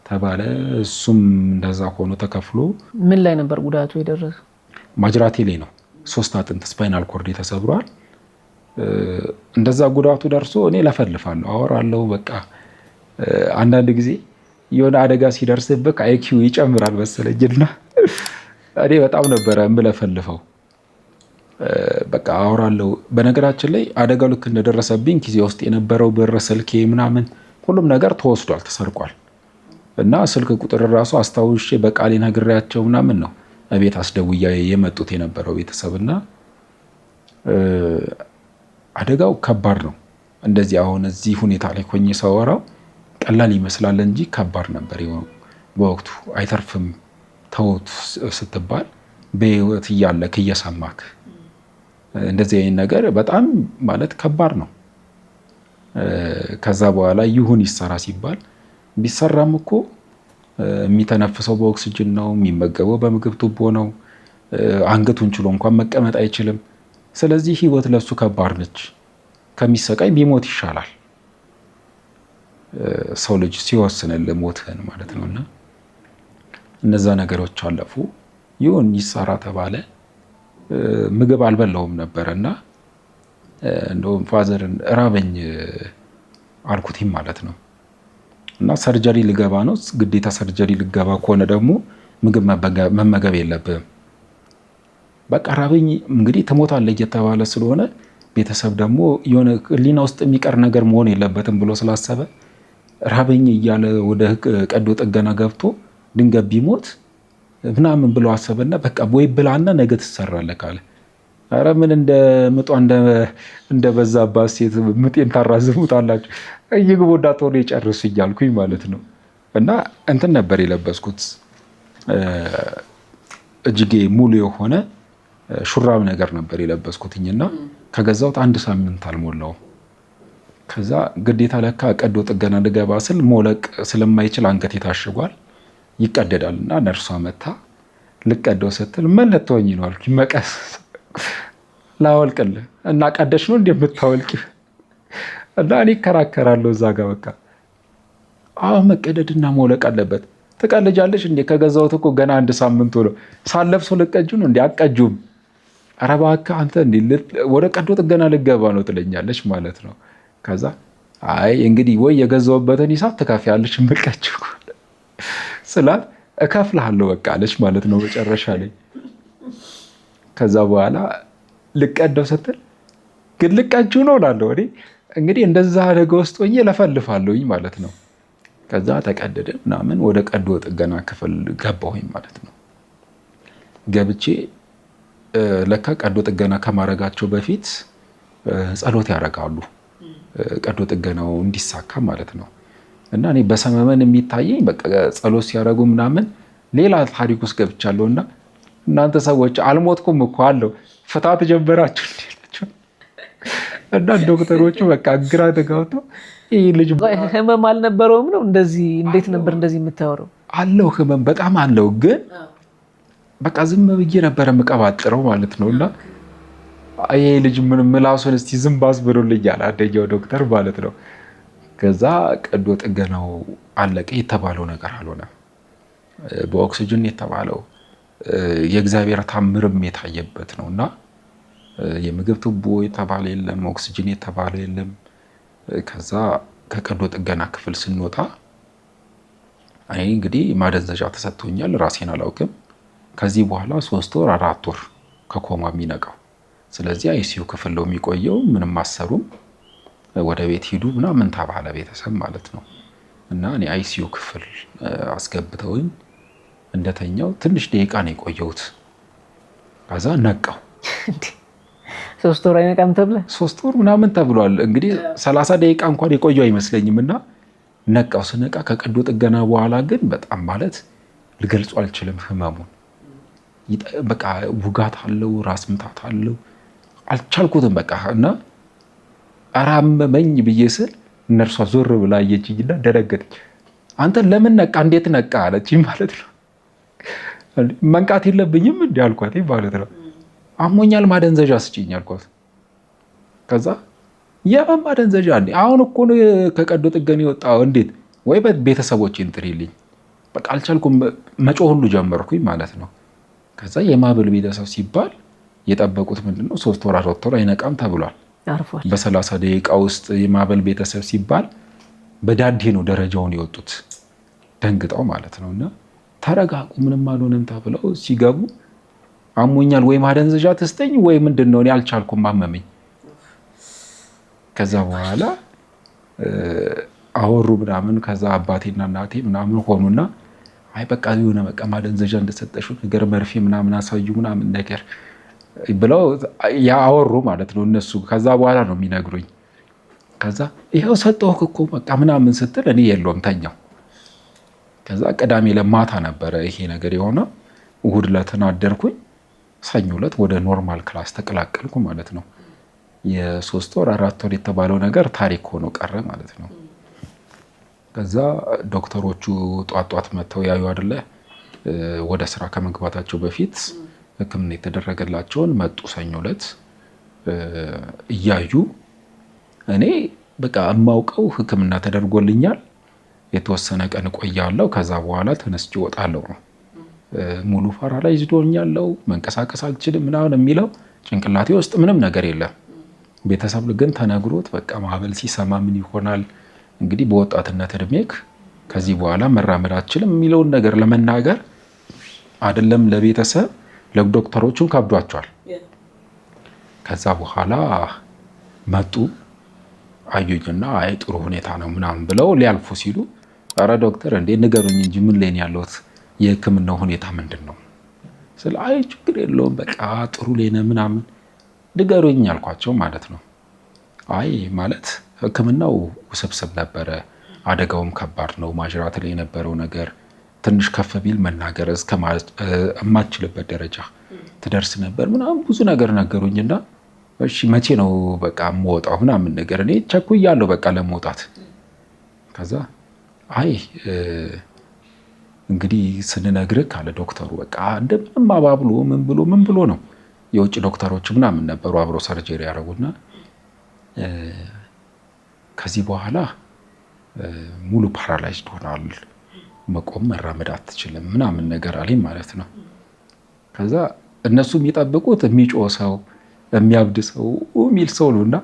ተባለ። እሱም እንደዛ ሆኖ ተከፍሎ። ምን ላይ ነበር ጉዳቱ የደረሰው? ማጅራቴ ላይ ነው። 3 አጥንት spinal cord ተሰብሯል። እንደዛ ጉዳቱ ደርሶ እኔ ለፈልፋለሁ፣ አወራለሁ። በቃ አንዳንድ ጊዜ የሆነ አደጋ ሲደርስብህ IQ ይጨምራል መሰለኝና እኔ በጣም ነበረ የምለፈልፈው። በቃ አወራለሁ። በነገራችን ላይ አደጋው ልክ እንደደረሰብኝ ጊዜ ውስጥ የነበረው ብር፣ ስልኬ ምናምን ሁሉም ነገር ተወስዷል፣ ተሰርቋል። እና ስልክ ቁጥር ራሱ አስታውሼ በቃሌ ነግሬያቸው ምናምን ነው እቤት አስደውያ የመጡት የነበረው ቤተሰብና አደጋው ከባድ ነው። እንደዚህ አሁን እዚህ ሁኔታ ላይ ሆኜ ሳወራው ቀላል ይመስላል እንጂ ከባድ ነበር በወቅቱ። አይተርፍም ተውት ስትባል በህይወት እያለክ እየሰማክ እንደዚህ አይነት ነገር በጣም ማለት ከባድ ነው። ከዛ በኋላ ይሁን ይሰራ ሲባል ቢሰራም እኮ የሚተነፍሰው በኦክስጅን ነው፣ የሚመገበው በምግብ ቱቦ ነው፣ አንገቱን ችሎ እንኳን መቀመጥ አይችልም። ስለዚህ ህይወት ለሱ ከባድ ነች። ከሚሰቃይ ቢሞት ይሻላል። ሰው ልጅ ሲወስንልህ ሞትህን ማለት ነውና እነዛ ነገሮች አለፉ። ይሁን ይሰራ ተባለ። ምግብ አልበላውም ነበርና እንደውም father ን ራበኝ አልኩትም ማለት ነው። እና surgery ልገባ ነው፣ ግዴታ surgery ልገባ ከሆነ ደግሞ ምግብ መመገብ የለብህም። በቃ ራበኝ እንግዲህ ትሞታለህ እየተባለ ስለሆነ ቤተሰብ ደግሞ የሆነ ህሊና ውስጥ የሚቀር ነገር መሆን የለበትም ብሎ ስላሰበ ራበኝ እያለ ወደ ቀዶ ጥገና ገብቶ ድንገት ቢሞት ምናምን ብሎ አሰበና በቃ ወይ ብላና ነገ ትሰራለህ ካለ፣ ኧረ ምን እንደ ምጧ እንደበዛባት ሴት ምጤን ታራዝሙታላችሁ፣ ይግቡ ቶሎ ይጨርሱ እያልኩኝ ማለት ነው። እና እንትን ነበር የለበስኩት፣ እጅጌ ሙሉ የሆነ ሹራብ ነገር ነበር የለበስኩትኝና ከገዛሁት አንድ ሳምንት አልሞላውም። ከዛ ግዴታ ለካ ቀዶ ጥገና ልገባ ስል ሞለቅ ስለማይችል አንገቴ ታሽጓል፣ ይቀደዳል። እና ነርሷ መታ ልቀደው ስትል ምን ልትሆኚ ነው አልኩኝ። መቀስ ላወልቅልህ እና ቀደሽ ነው እንደ የምታወልቂው? እና እኔ እከራከራለሁ እዛ ጋር በቃ አዎ መቀደድና መውለቅ አለበት። ትቀልጃለሽ እንዴ? ከገዛሁት እኮ ገና አንድ ሳምንት ሆኖ ሳለብሰው ልቀጁ ነው እንዴ? አቀጁም። ኧረ እባክህ አንተ እንዴ ወደ ቀዶ ጥገና ልገባ ነው ትለኛለች ማለት ነው። ከዛ አይ እንግዲህ ወይ የገዛሁበትን ሂሳብ ትከፍያለሽ የምቀጂው ስላት እከፍልሃለሁ በቃ አለች ማለት ነው መጨረሻ ላይ። ከዛ በኋላ ልቀደው ስትል ግን ልቀጂው ነው እላለሁ እኔ እንግዲህ እንደዛ አደጋ ውስጥ ሆኜ ለፈልፋለሁኝ ማለት ነው። ከዛ ተቀደደ ምናምን ወደ ቀዶ ጥገና ክፍል ገባሁኝ ማለት ነው። ገብቼ ለካ ቀዶ ጥገና ከማድረጋቸው በፊት ጸሎት ያደርጋሉ፣ ቀዶ ጥገናው እንዲሳካ ማለት ነው። እና እኔ በሰመመን የሚታየኝ በቃ ጸሎት ሲያደርጉ ምናምን ሌላ ታሪክ ውስጥ ገብቻለሁ። እና እናንተ ሰዎች አልሞትኩም እኮ አለው፣ ፍታት ጀመራችሁ እንዲላቸው እና ዶክተሮቹ በቃ ግራ ተጋብተው ይህ ልጅ ህመም አልነበረውም ነው እንደዚህ? እንዴት ነበር እንደዚህ የምታወራው? አለው ህመም በጣም አለው፣ ግን በቃ ዝም ብዬ ነበረ የምቀባጥረው ማለት ነው። እና ይሄ ልጅ ምን ምላሱን እስቲ ዝም ባስብሎልኛል አንደኛው ዶክተር ማለት ነው። ከዛ ቀዶ ጥገናው አለቀ። የተባለው ነገር አልሆነም። በኦክሲጅን የተባለው የእግዚአብሔር ታምርም የታየበት ነው እና የምግብ ቱቦ የተባለ የለም፣ ኦክሲጅን የተባለ የለም። ከዛ ከቀዶ ጥገና ክፍል ስንወጣ እኔ እንግዲህ ማደንዘዣ ተሰጥቶኛል፣ ራሴን አላውቅም። ከዚህ በኋላ 3 ወር 4 ወር ከኮማ የሚነቃው፣ ስለዚህ ICU ክፍል ነው የሚቆየው። ምንም አሰሩም፣ ወደ ቤት ሂዱ ምናምን ተባለ፣ ቤተሰብ ማለት ነው። እና እኔ ICU ክፍል አስገብተውኝ እንደተኛው ትንሽ ደቂቃ ነው የቆየሁት። ከዛ ነቃው። 3 ወር አይነቃም ተብለ 3 ወር ምናምን ተብሏል። እንግዲህ 30 ደቂቃ እንኳን የቆየው አይመስለኝም። እና ነቃው። ስነቃ ከቀዶ ጥገና በኋላ ግን በጣም ማለት ልገልጹ አልችልም ህመሙን። በቃ ውጋት አለው፣ ራስ ምታት አለው። አልቻልኩትም በቃ። እና ኧረ አመመኝ ብዬ ስል እነርሷ ዞር ብላ አየችኝና ደነገጠች። አንተ ለምን ነቃ? እንዴት ነቃ አለችኝ ማለት ነው። መንቃት የለብኝም እንዲ አልኳት ማለት ነው። አሞኛል፣ ማደንዘዣ ስጪኝ አልኳት። ከዛ የምን ማደንዘዣ እንዴ? አሁን እኮ ነው ከቀዶ ጥገና የወጣው። እንዴት ወይ ቤተሰቦቼን ጥሪልኝ። በቃ አልቻልኩም፣ መጮህ ሁሉ ጀመርኩኝ ማለት ነው። ከዛ የማዕበል ቤተሰብ ሲባል የጠበቁት ምንድነው? 3 ወር 4 ወር አይነቃም ተብሏል። በ30 ደቂቃ ውስጥ የማዕበል ቤተሰብ ሲባል በዳዴ ነው ደረጃውን የወጡት ደንግጠው ማለት ነው። እና ተረጋጉ፣ ምንም አልሆነም ተብለው ሲገቡ አሞኛል ወይ ማደንዘዣ ትስጠኝ ወይ ምንድን ነው፣ እኔ አልቻልኩም፣ አመመኝ። ከዛ በኋላ አወሩ ምናምን። ከዛ አባቴና እናቴ ምናምን ሆኑና አይ በቃ የሆነ በቃ ማደንዘዣ እንደሰጠሽው ነገር መርፌ ምናምን አሳዩ ምናምን ነገር ብለው ያወሩ ማለት ነው እነሱ። ከዛ በኋላ ነው የሚነግሩኝ። ከዛ ይኸው ሰጠሁህ እኮ በቃ ምናምን ስትል እኔ የለውም ተኛው። ከዛ ቅዳሜ ለማታ ነበረ ይሄ ነገር የሆነ። እሑድ ዕለትን አደርኩኝ። ሰኞ ዕለት ወደ normal class ተቀላቀልኩ ማለት ነው። የ3 ወር 4 ወር የተባለው ነገር ታሪክ ሆኖ ቀረ ማለት ነው። ከዛ ዶክተሮቹ ጧት ጧት መጥተው ያዩ አይደለ፣ ወደ ስራ ከመግባታቸው በፊት ሕክምና የተደረገላቸውን መጡ። ሰኞ ዕለት እያዩ እኔ በቃ የማውቀው ሕክምና ተደርጎልኛል፣ የተወሰነ ቀን እቆያለሁ፣ ከዛ በኋላ ተነስቼ እወጣለሁ ነው። ሙሉ paralyzed ሆኛለሁ፣ መንቀሳቀስ አልችልም ምናምን የሚለው ጭንቅላቴ ውስጥ ምንም ነገር የለም። ቤተሰብ ግን ተነግሮት በቃ ማዕበል ሲሰማ ምን ይሆናል እንግዲህ በወጣትነት እድሜክ ከዚህ በኋላ መራመድ አትችልም የሚለውን ነገር ለመናገር አይደለም ለቤተሰብ ለዶክተሮቹም ከብዷቸዋል። ከዛ በኋላ መጡ አዩኝና አይ ጥሩ ሁኔታ ነው ምናምን ብለው ሊያልፉ ሲሉ ኧረ ዶክተር እንዴ ንገሩኝ እንጂ ምን ላይ ነው ያለሁት፣ የህክምናው ሁኔታ ምንድን ነው ስለ አይ ችግር የለውም በቃ ጥሩ ላይ ነህ ምናምን ንገሩኝ አልኳቸው ማለት ነው። አይ ማለት ህክምናው ውስብስብ ነበረ፣ አደጋውም ከባድ ነው። ማጅራት ላይ የነበረው ነገር ትንሽ ከፍ ቢል መናገር እስከ የማትችልበት ደረጃ ትደርስ ነበር ምናምን ብዙ ነገር ነገሩኝና እሺ መቼ ነው በቃ የምወጣው ምናምን ነገር እኔ ቸኩያለሁ በቃ ለመውጣት። ከዛ አይ እንግዲህ ስንነግርህ ካለ ዶክተሩ በቃ እንደምንም አባብሎ ምን ብሎ ምን ብሎ ነው፣ የውጭ ዶክተሮች ምናምን ነበሩ አብረው surgery ያደረጉና፣ ከዚህ በኋላ ሙሉ paralyzed ሆናል፣ መቆም መራመድ አትችልም ምናምን ነገር አለኝ ማለት ነው። ከዛ እነሱ የሚጠብቁት የሚጮህ ሰው፣ የሚያብድ ሰው፣ የሚል ሰው ነው እና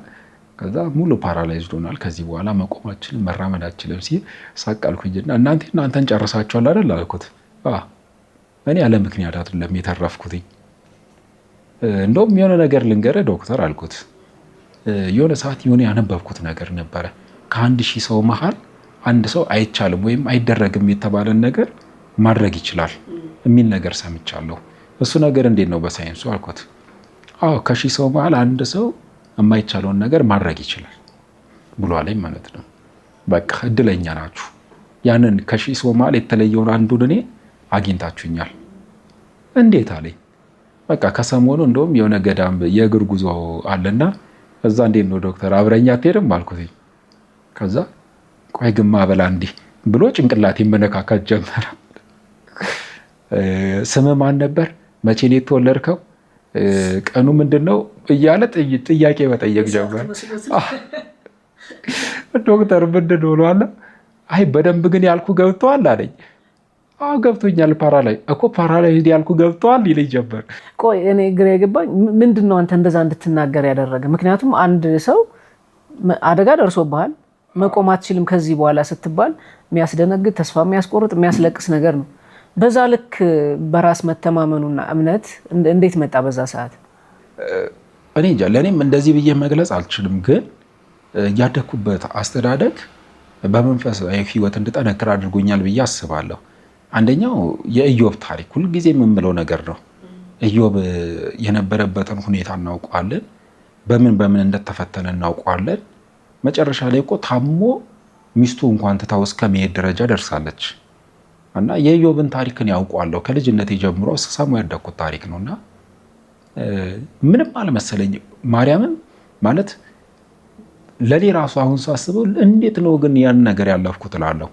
ከዛ ሙሉ paralyzed ሆናል፣ ከዚህ በኋላ መቆም አትችልም መራመድ አትችልም ሲል ሳቅ አልኩኝና እናንተን ጨርሳችኋል አይደል አልኩት። እኔ ያለ ምክንያት አይደለም የተረፍኩትኝ። እንደውም የሆነ ነገር ልንገርህ ዶክተር አልኩት። የሆነ ሰዓት የሆነ ያነበብኩት ነገር ነበረ። ከ1,000 ሰው መሀል አንድ ሰው አይቻልም ወይም አይደረግም የተባለን ነገር ማድረግ ይችላል የሚል ነገር ሰምቻለሁ። እሱ ነገር እንዴት ነው በሳይንሱ አልኩት። አዎ ከ1000 ሰው መሀል አንድ ሰው የማይቻለውን ነገር ማድረግ ይችላል ብሎ አለኝ ማለት ነው። በቃ እድለኛ ናችሁ፣ ያንን ከ1000 ሰው መሀል የተለየውን አንዱን እኔ አግኝታችሁኛል። እንዴት አለኝ። በቃ ከሰሞኑ እንደውም የሆነ ገዳም የእግር ጉዞ አለና እዛ እንዴት ነው ዶክተር አብረኛ አትሄድም አልኩትኝ። ከዛ ቆይ ግማ በላ እንዲህ ብሎ ጭንቅላቴን መነካካት ጀመረ። ስምህ ማን ነበር? መቼ ነው የተወለድከው? ቀኑ ምንድን ነው? እያለ ጥያቄ መጠየቅ ጀመረ። ዶክተር ምንድን ነው እለዋለሁ። አይ በደንብ ግን ያልኩ ገብቶሃል አለኝ። አዎ ገብቶኛል። paralyze እኮ paralyze ያልኩ ገብቶሃል ይለኝ ጀመር። ቆይ እኔ ግራ የገባኝ ምንድን ነው አንተ እንደዛ እንድትናገር ያደረገ? ምክንያቱም አንድ ሰው አደጋ ደርሶብሃል፣ መቆም አትችልም ከዚህ በኋላ ስትባል የሚያስደነግጥ፣ ተስፋ የሚያስቆርጥ፣ የሚያስለቅስ ነገር ነው። በዛ ልክ በራስ መተማመኑና እምነት እንዴት መጣ በዛ ሰዓት? እኔ እንጃ፣ ለእኔም እንደዚህ ብዬ መግለጽ አልችልም። ግን ያደግኩበት አስተዳደግ በመንፈሳዊ ሕይወት እንድጠነክር አድርጎኛል ብዬ አስባለሁ። አንደኛው የኢዮብ ታሪክ ሁልጊዜ የምምለው ነገር ነው። ኢዮብ የነበረበትን ሁኔታ እናውቀዋለን። በምን በምን እንደተፈተነ እናውቀዋለን። መጨረሻ ላይ እኮ ታሞ ሚስቱ እንኳን ትታው እስከ መሄድ ደረጃ ደርሳለች። እና የኢዮብን ታሪክን ያውቀዋለሁ ከልጅነቴ ጀምሮ ስሰማው ያደግኩት ታሪክ ነው። እና ምንም አልመሰለኝ ማርያምን ማለት ለኔ ራሱ አሁን ሳስበው እንዴት ነው ግን ያን ነገር ያለፍኩት እላለሁ።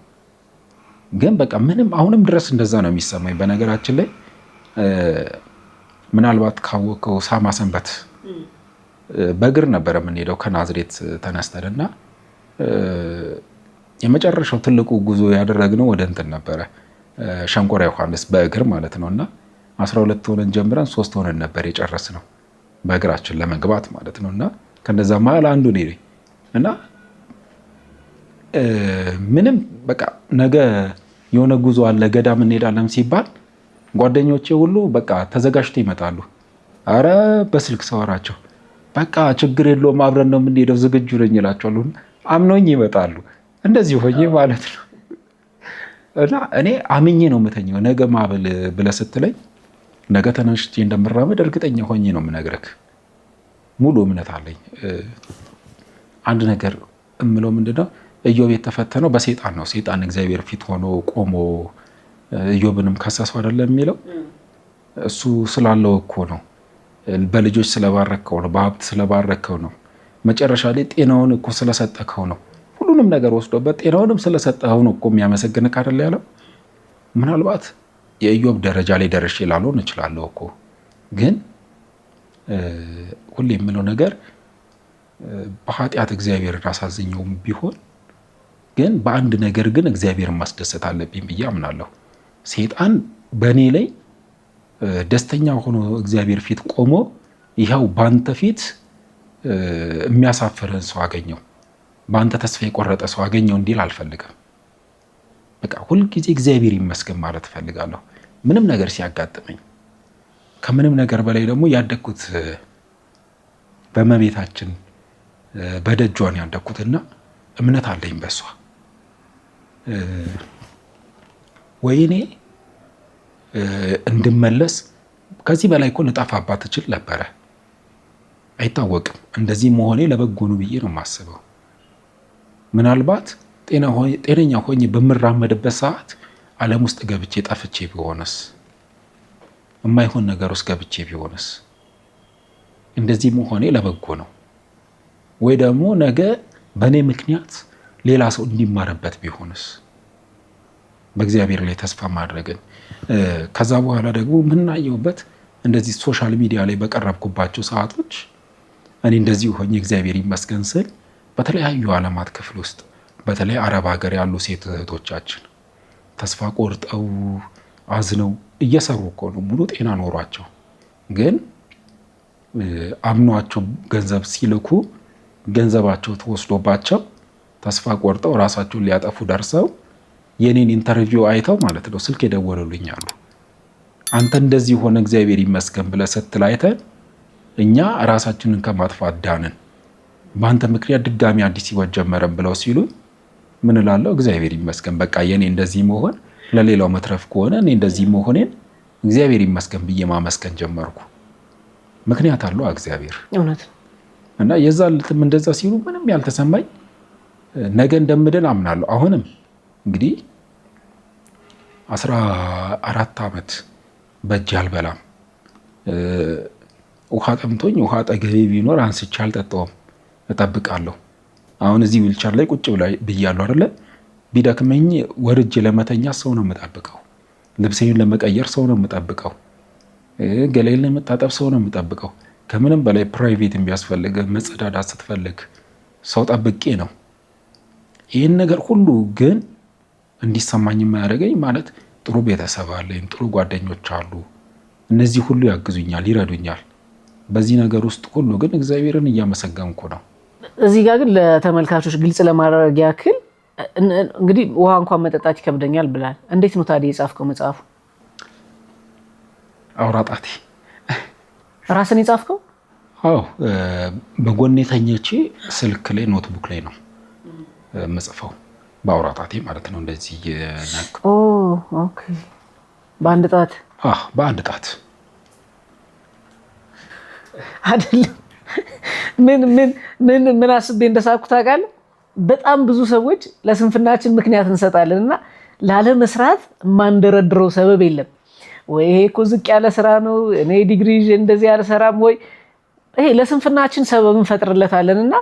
ግን በቃ ምንም አሁንም ድረስ እንደዛ ነው የሚሰማኝ። በነገራችን ላይ ምናልባት ካወቀው ሳማ ሰንበት በእግር ነበረ የምንሄደው ከናዝሬት ተነስተን እና የመጨረሻው ትልቁ ጉዞ ያደረግነው ወደ እንትን ነበረ ሸንኮራ ዮሐንስ በእግር ማለት ነው። እና 12 ሆነን ጀምረን 3 ሆነን ነበር የጨረስነው በእግራችን ለመግባት ማለት ነው። እና ከነዛ መሀል አንዱ እኔ ነኝ። እና ምንም በቃ ነገ የሆነ ጉዞ አለ ገዳም እንሄዳለን ሲባል ጓደኞቼ ሁሉ በቃ ተዘጋጅተው ይመጣሉ። አረ በስልክ ሰወራቸው በቃ ችግር የለውም አብረን ነው የምንሄደው ዝግጁ ነኝ እላቸዋለሁ። አምነውኝ ይመጣሉ። እንደዚህ ሆኜ ማለት ነው። እና እኔ አምኜ ነው የምተኛው። ነገ ማበል ብለህ ስትለኝ ነገ ተነስቼ እንደምራመድ እርግጠኛ ሆኜ ነው የምነግርህ። ሙሉ እምነት አለኝ። አንድ ነገር እምለው ምንድነው ኢዮብ የተፈተነው በሰይጣን ነው። ሰይጣን እግዚአብሔር ፊት ሆኖ ቆሞ ኢዮብንም ከሰሰው አይደለም የሚለው፣ እሱ ስላለው እኮ ነው፣ በልጆች ስለባረከው ነው፣ በሀብት ስለባረከው ነው፣ መጨረሻ ላይ ጤናውን እኮ ስለሰጠከው ነው፣ ሁሉንም ነገር ወስዶበት ጤናውንም ስለሰጠኸው ነው እኮ የሚያመሰግንህ አይደል ያለው። ምናልባት የኢዮብ ደረጃ ላይ ደርሼ ላልሆን እችላለሁ እኮ፣ ግን ሁሌ የምለው ነገር በኃጢአት እግዚአብሔርን አሳዝኘውም ቢሆን ግን በአንድ ነገር ግን እግዚአብሔርን ማስደሰት አለብኝ ብዬ አምናለሁ። ሰይጣን በእኔ ላይ ደስተኛ ሆኖ እግዚአብሔር ፊት ቆሞ ይኸው በአንተ ፊት የሚያሳፍርህን ሰው አገኘው፣ በአንተ ተስፋ የቆረጠ ሰው አገኘው እንዲል አልፈልግም። በቃ ሁልጊዜ እግዚአብሔር ይመስገን ማለት እፈልጋለሁ ምንም ነገር ሲያጋጥመኝ። ከምንም ነገር በላይ ደግሞ ያደግኩት በእመቤታችን በደጇን ያደግኩትና እምነት አለኝ በሷ። ወይኔ እንድመለስ ከዚህ በላይ እኮ ልጠፋባት እችል ነበረ፣ አይታወቅም። እንደዚህ መሆኔ ለበጎ ነው ብዬ ነው የማስበው። ምናልባት ጤነኛ ሆኜ በምራመድበት ሰዓት ዓለም ውስጥ ገብቼ ጠፍቼ ቢሆንስ፣ የማይሆን ነገር ውስጥ ገብቼ ቢሆንስ፣ እንደዚህ መሆኔ ለበጎ ነው። ወይ ደግሞ ነገ በእኔ ምክንያት ሌላ ሰው እንዲማርበት ቢሆንስ፣ በእግዚአብሔር ላይ ተስፋ ማድረግን። ከዛ በኋላ ደግሞ የምናየውበት እንደዚህ social media ላይ በቀረብኩባቸው ሰዓቶች እኔ እንደዚህ ሆኜ እግዚአብሔር ይመስገን ስል በተለያዩ ዓለማት ክፍል ውስጥ በተለይ አረብ ሀገር ያሉ ሴት እህቶቻችን ተስፋ ቆርጠው አዝነው እየሰሩ እኮ ነው፣ ሙሉ ጤና ኖሯቸው፣ ግን አምኗቸው ገንዘብ ሲልኩ ገንዘባቸው ተወስዶባቸው ተስፋ ቆርጠው ራሳቸውን ሊያጠፉ ደርሰው የኔን interview አይተው ማለት ነው ስልክ የደወሉልኝ አሉ። አንተ እንደዚህ ሆነ እግዚአብሔር ይመስገን ብለህ ስትል አይተን እኛ ራሳችንን ከማጥፋት ዳንን፣ በአንተ ምክንያት ድጋሚ አዲስ ህይወት ጀመረን ብለው ሲሉ ምን እላለሁ? እግዚአብሔር ይመስገን በቃ የኔ እንደዚህ መሆን ለሌላው መትረፍ ከሆነ እኔ እንደዚህ መሆኔን እግዚአብሔር ይመስገን ብዬ ማመስገን ጀመርኩ። ምክንያት አለው እግዚአብሔር። እውነት። እና የዛ ዕለትም እንደዛ ሲሉ ምንም ያልተሰማኝ ነገ እንደምድን አምናለሁ። አሁንም እንግዲህ 14 ዓመት በእጅ አልበላም። ውሃ ጠምቶኝ ውሃ አጠገቤ ቢኖር አንስቼ አልጠጣውም፣ እጠብቃለሁ። አሁን እዚህ ዊልቸር ላይ ቁጭ ብያለሁ አይደለ? ቢደክመኝ ወርጄ ለመተኛ ሰው ነው የምጠብቀው። ልብሴን ለመቀየር ሰው ነው የምጠብቀው። ገላዬን ለመታጠብ ሰው ነው የምጠብቀው። ከምንም በላይ private የሚያስፈልግ መጸዳዳት ስትፈልግ ሰው ጠብቄ ነው። ይህን ነገር ሁሉ ግን እንዲሰማኝ የማያደርገኝ ማለት ጥሩ ቤተሰብ አለኝ፣ ጥሩ ጓደኞች አሉ። እነዚህ ሁሉ ያግዙኛል፣ ይረዱኛል። በዚህ ነገር ውስጥ ሁሉ ግን እግዚአብሔርን እያመሰገንኩ ነው። እዚህ ጋር ግን ለተመልካቾች ግልጽ ለማድረግ ያክል እንግዲህ ውሃ እንኳን መጠጣት ይከብደኛል ብላል። እንዴት ነው ታዲያ የጻፍከው መጽሐፉ? አውራ ጣቴ። ራስን የጻፍከው? አዎ፣ በጎኔ ተኝቼ ስልክ ላይ notebook ላይ ነው የምጽፈው፣ በአውራ ጣቴ ማለት ነው። እንደዚህ። Okay። በአንድ ጣት? በአንድ ጣት። አይደለም። ምን ምን ምን ምን አስቤ እንደሳቅኩ ታውቃለህ? በጣም ብዙ ሰዎች ለስንፍናችን ምክንያት እንሰጣለን እና ላለመስራት የማንደረድረው ሰበብ የለም። ወይ ይሄ እኮ ዝቅ ያለ ስራ ነው፣ እኔ ዲግሪ ይዤ እንደዚህ አልሰራም፣ ወይ ይሄ ለስንፍናችን ሰበብ እንፈጥርለታለን። እና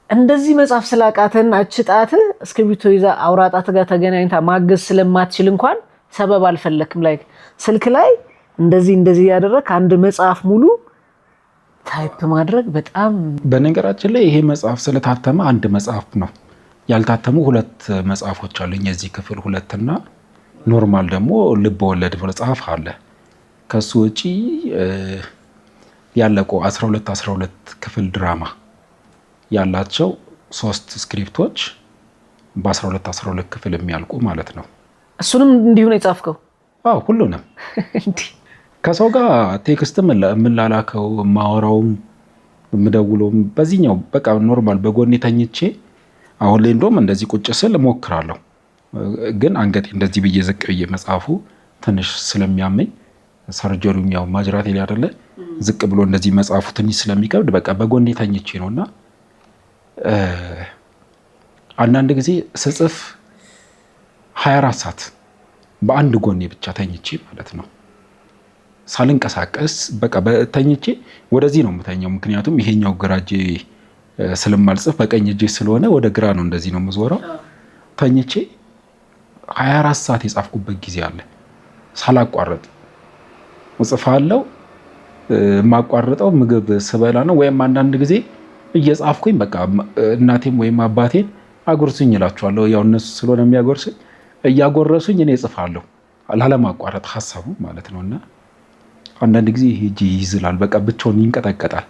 እንደዚህ መጻፍ ስላቃተን አች ጣት እስክሪብቶ ይዛ አውራ ጣት ጋር ተገናኝታ ማገዝ ስለማትችል እንኳን ሰበብ አልፈለክም። Like ስልክ ላይ እንደዚህ እንደዚህ ያደረግ አንድ መጽሐፍ ሙሉ type ማድረግ በጣም በነገራችን ላይ ይሄ መጽሐፍ ስለታተመ አንድ መጽሐፍ ነው። ያልታተሙ ሁለት መጽሐፎች አሉኝ። የዚህ ክፍል ሁለትና normal ደግሞ ልብ ወለድ መጽሐፍ አለ። ከሱ ውጪ ያለቁ 12 12 ክፍል ድራማ ያላቸው ሶስት script ኦች፣ በ12 12 ክፍል የሚያልቁ ማለት ነው። እሱንም እንዲሁ ነው የጻፍከው? አዎ፣ ሁሉንም። ከሰው ጋር text ም የምላላከው፣ የማወራውም፣ የምደውለውም በዚህኛው በቃ normal በጎኔ ተኝቼ። አሁን ላይ እንደውም እንደዚህ ቁጭ ስል እሞክራለሁ፣ ግን አንገቴ እንደዚህ ብዬ ዝቅ ብዬ መጽሐፉ ትንሽ ስለሚያመኝ፣ surgery ውም ያው ማጅራቴ ላይ አይደለ፣ ዝቅ ብሎ እንደዚህ መጽሐፉ ትንሽ ስለሚከብድ በቃ በጎኔ ተኝቼ ነው። እና አንዳንድ ጊዜ ስጽፍ 24 ሰዓት በአንድ ጎኔ ብቻ ተኝቼ ማለት ነው፣ ሳልንቀሳቀስ በቃ ተኝቼ ወደዚህ ነው የምተኛው። ምክንያቱም ይሄኛው ግራ እጄ ስለማልጽፍ በቀኝ እጄ ስለሆነ ወደ ግራ ነው እንደዚህ ነው የምዞረው። ተኝቼ 24 ሰዓት የጻፍኩበት ጊዜ አለ። ሳላቋርጥ እጽፋለሁ። የማቋርጠው ምግብ ስበላ ነው። ወይም አንዳንድ ጊዜ እየጻፍኩኝ በቃ እናቴም ወይም አባቴን አጉርሱኝ እላቸዋለሁ። ያው እነሱ ስለሆነ የሚያጎርሱኝ እያጎረሱኝ እኔ እጽፋለሁ፣ ላለማቋረጥ ሀሳቡ ማለት ነው። እና አንዳንድ ጊዜ ይሄ እጅ ይዝላል፣ በቃ ብቻውን ይንቀጠቀጣል።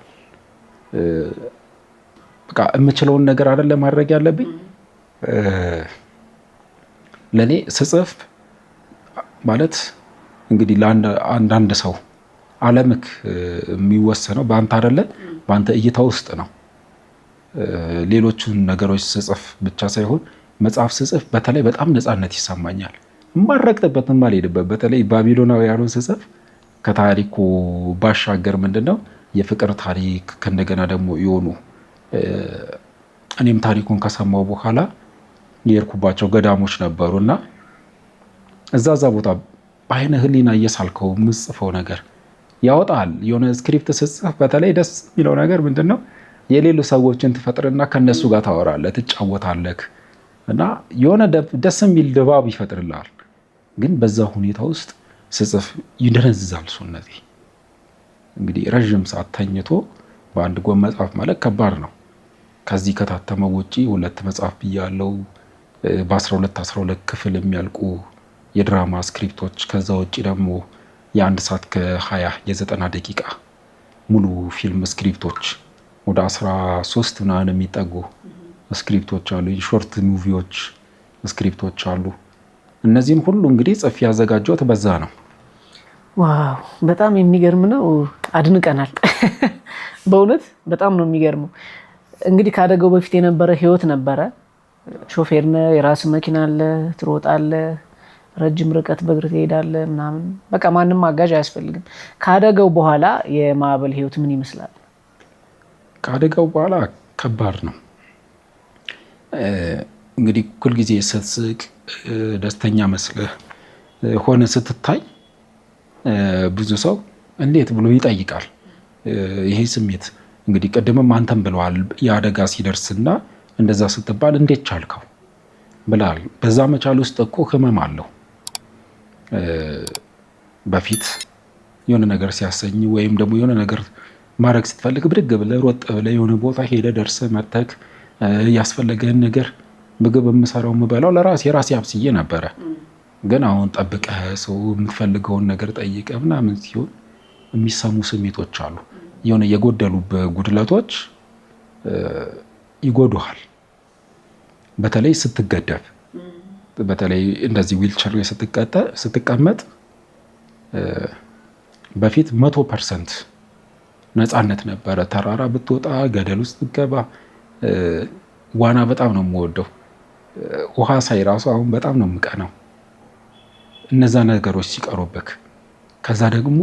በቃ የምችለውን ነገር አይደለ ማድረግ ያለብኝ። ለእኔ ስጽፍ ማለት እንግዲህ ለአንዳንድ ሰው ዓለምክ የሚወሰነው በአንተ አይደለ፣ በአንተ እይታ ውስጥ ነው። ሌሎቹን ነገሮች ስጽፍ ብቻ ሳይሆን መጽሐፍ ስጽፍ በተለይ በጣም ነፃነት ይሰማኛል። የማልረግጥበት፣ የማልሄድበት። በተለይ ባቢሎናውያኑን ስጽፍ ከታሪኩ ባሻገር ምንድን ነው የፍቅር ታሪክ፣ ከእንደገና ደግሞ የሆኑ እኔም ታሪኩን ከሰማው በኋላ የሄድኩባቸው ገዳሞች ነበሩ። እና እዛ እዛ ቦታ በአይነ ህሊና እየሳልከው የምጽፈው ነገር ያወጣል። የሆነ script ስጽፍ በተለይ ደስ የሚለው ነገር ምንድን ነው? የሌሉ ሰዎችን ትፈጥርና ከነሱ ጋር ታወራለህ፣ ትጫወታለህ እና የሆነ ደስ የሚል ድባብ ይፈጥርልሃል። ግን በዛ ሁኔታ ውስጥ ስጽፍ ይደነዝዛል ሰውነቴ። እንግዲህ ረዥም ሰዓት ተኝቶ በአንድ ጎን መጽሐፍ ማለት ከባድ ነው። ከዚህ ከታተመው ውጪ ሁለት መጽሐፍ ብያለው። በ12 12 ክፍል የሚያልቁ የድራማ script ኦች፣ ከዛ ውጭ ደግሞ የአንድ ሰዓት ከ20 የ90 ደቂቃ ሙሉ ፊልም script ኦች ወደ 13 ምናምን የሚጠጉ script ኦች አሉ። Short movie ዎች script ኦች አሉ። እነዚህም ሁሉ እንግዲህ ጽፌ ያዘጋጀሁት በዛ ነው። Wow፣ በጣም የሚገርም ነው። አድንቀናል። በእውነት በጣም ነው የሚገርመው። እንግዲህ ከአደጋው በፊት የነበረ ህይወት ነበረ። ሾፌር ነህ፣ የራስ መኪና አለ፣ ትሮጣለህ፣ ረጅም ርቀት በእግር ትሄዳለህ ምናምን፣ በቃ ማንም አጋዥ አያስፈልግም። ከአደጋው በኋላ የማዕበል ህይወት ምን ይመስላል? ከአደጋው በኋላ ከባድ ነው። እንግዲህ ሁልጊዜ ስትስቅ ደስተኛ መስለህ ሆነ ስትታይ ብዙ ሰው እንዴት ብሎ ይጠይቃል። ይሄ ስሜት እንግዲህ ቅድምም አንተም ብለዋል። የአደጋ ሲደርስና እንደዛ ስትባል እንዴት ቻልከው ብላል። በዛ መቻል ውስጥ እኮ ህመም አለው። በፊት የሆነ ነገር ሲያሰኝ ወይም ደግሞ የሆነ ነገር ማድረግ ስትፈልግ ብድግ ብለህ ሮጥ ብለህ የሆነ ቦታ ሄደህ ደርሰህ መተክ ያስፈለገህን ነገር ምግብ የምሰራው የምበላው ለራሴ ራሴ አብስዬ ነበረ። ግን አሁን ጠብቀህ ሰው የምትፈልገውን ነገር ጠይቀህ ምናምን ሲሆን የሚሰሙ ስሜቶች አሉ። የሆነ የጎደሉብህ ጉድለቶች ይጎዱሃል። በተለይ ስትገደብ፣ በተለይ እንደዚህ ዊልቸር ላይ ስትቀመጥ በፊት 100% ነፃነት ነበረ። ተራራ ብትወጣ፣ ገደል ውስጥ ብትገባ፣ ዋና በጣም ነው የምወደው። ውሃ ሳይ ራሱ አሁን በጣም ነው የምቀናው። እነዛ ነገሮች ሲቀሩብክ፣ ከዛ ደግሞ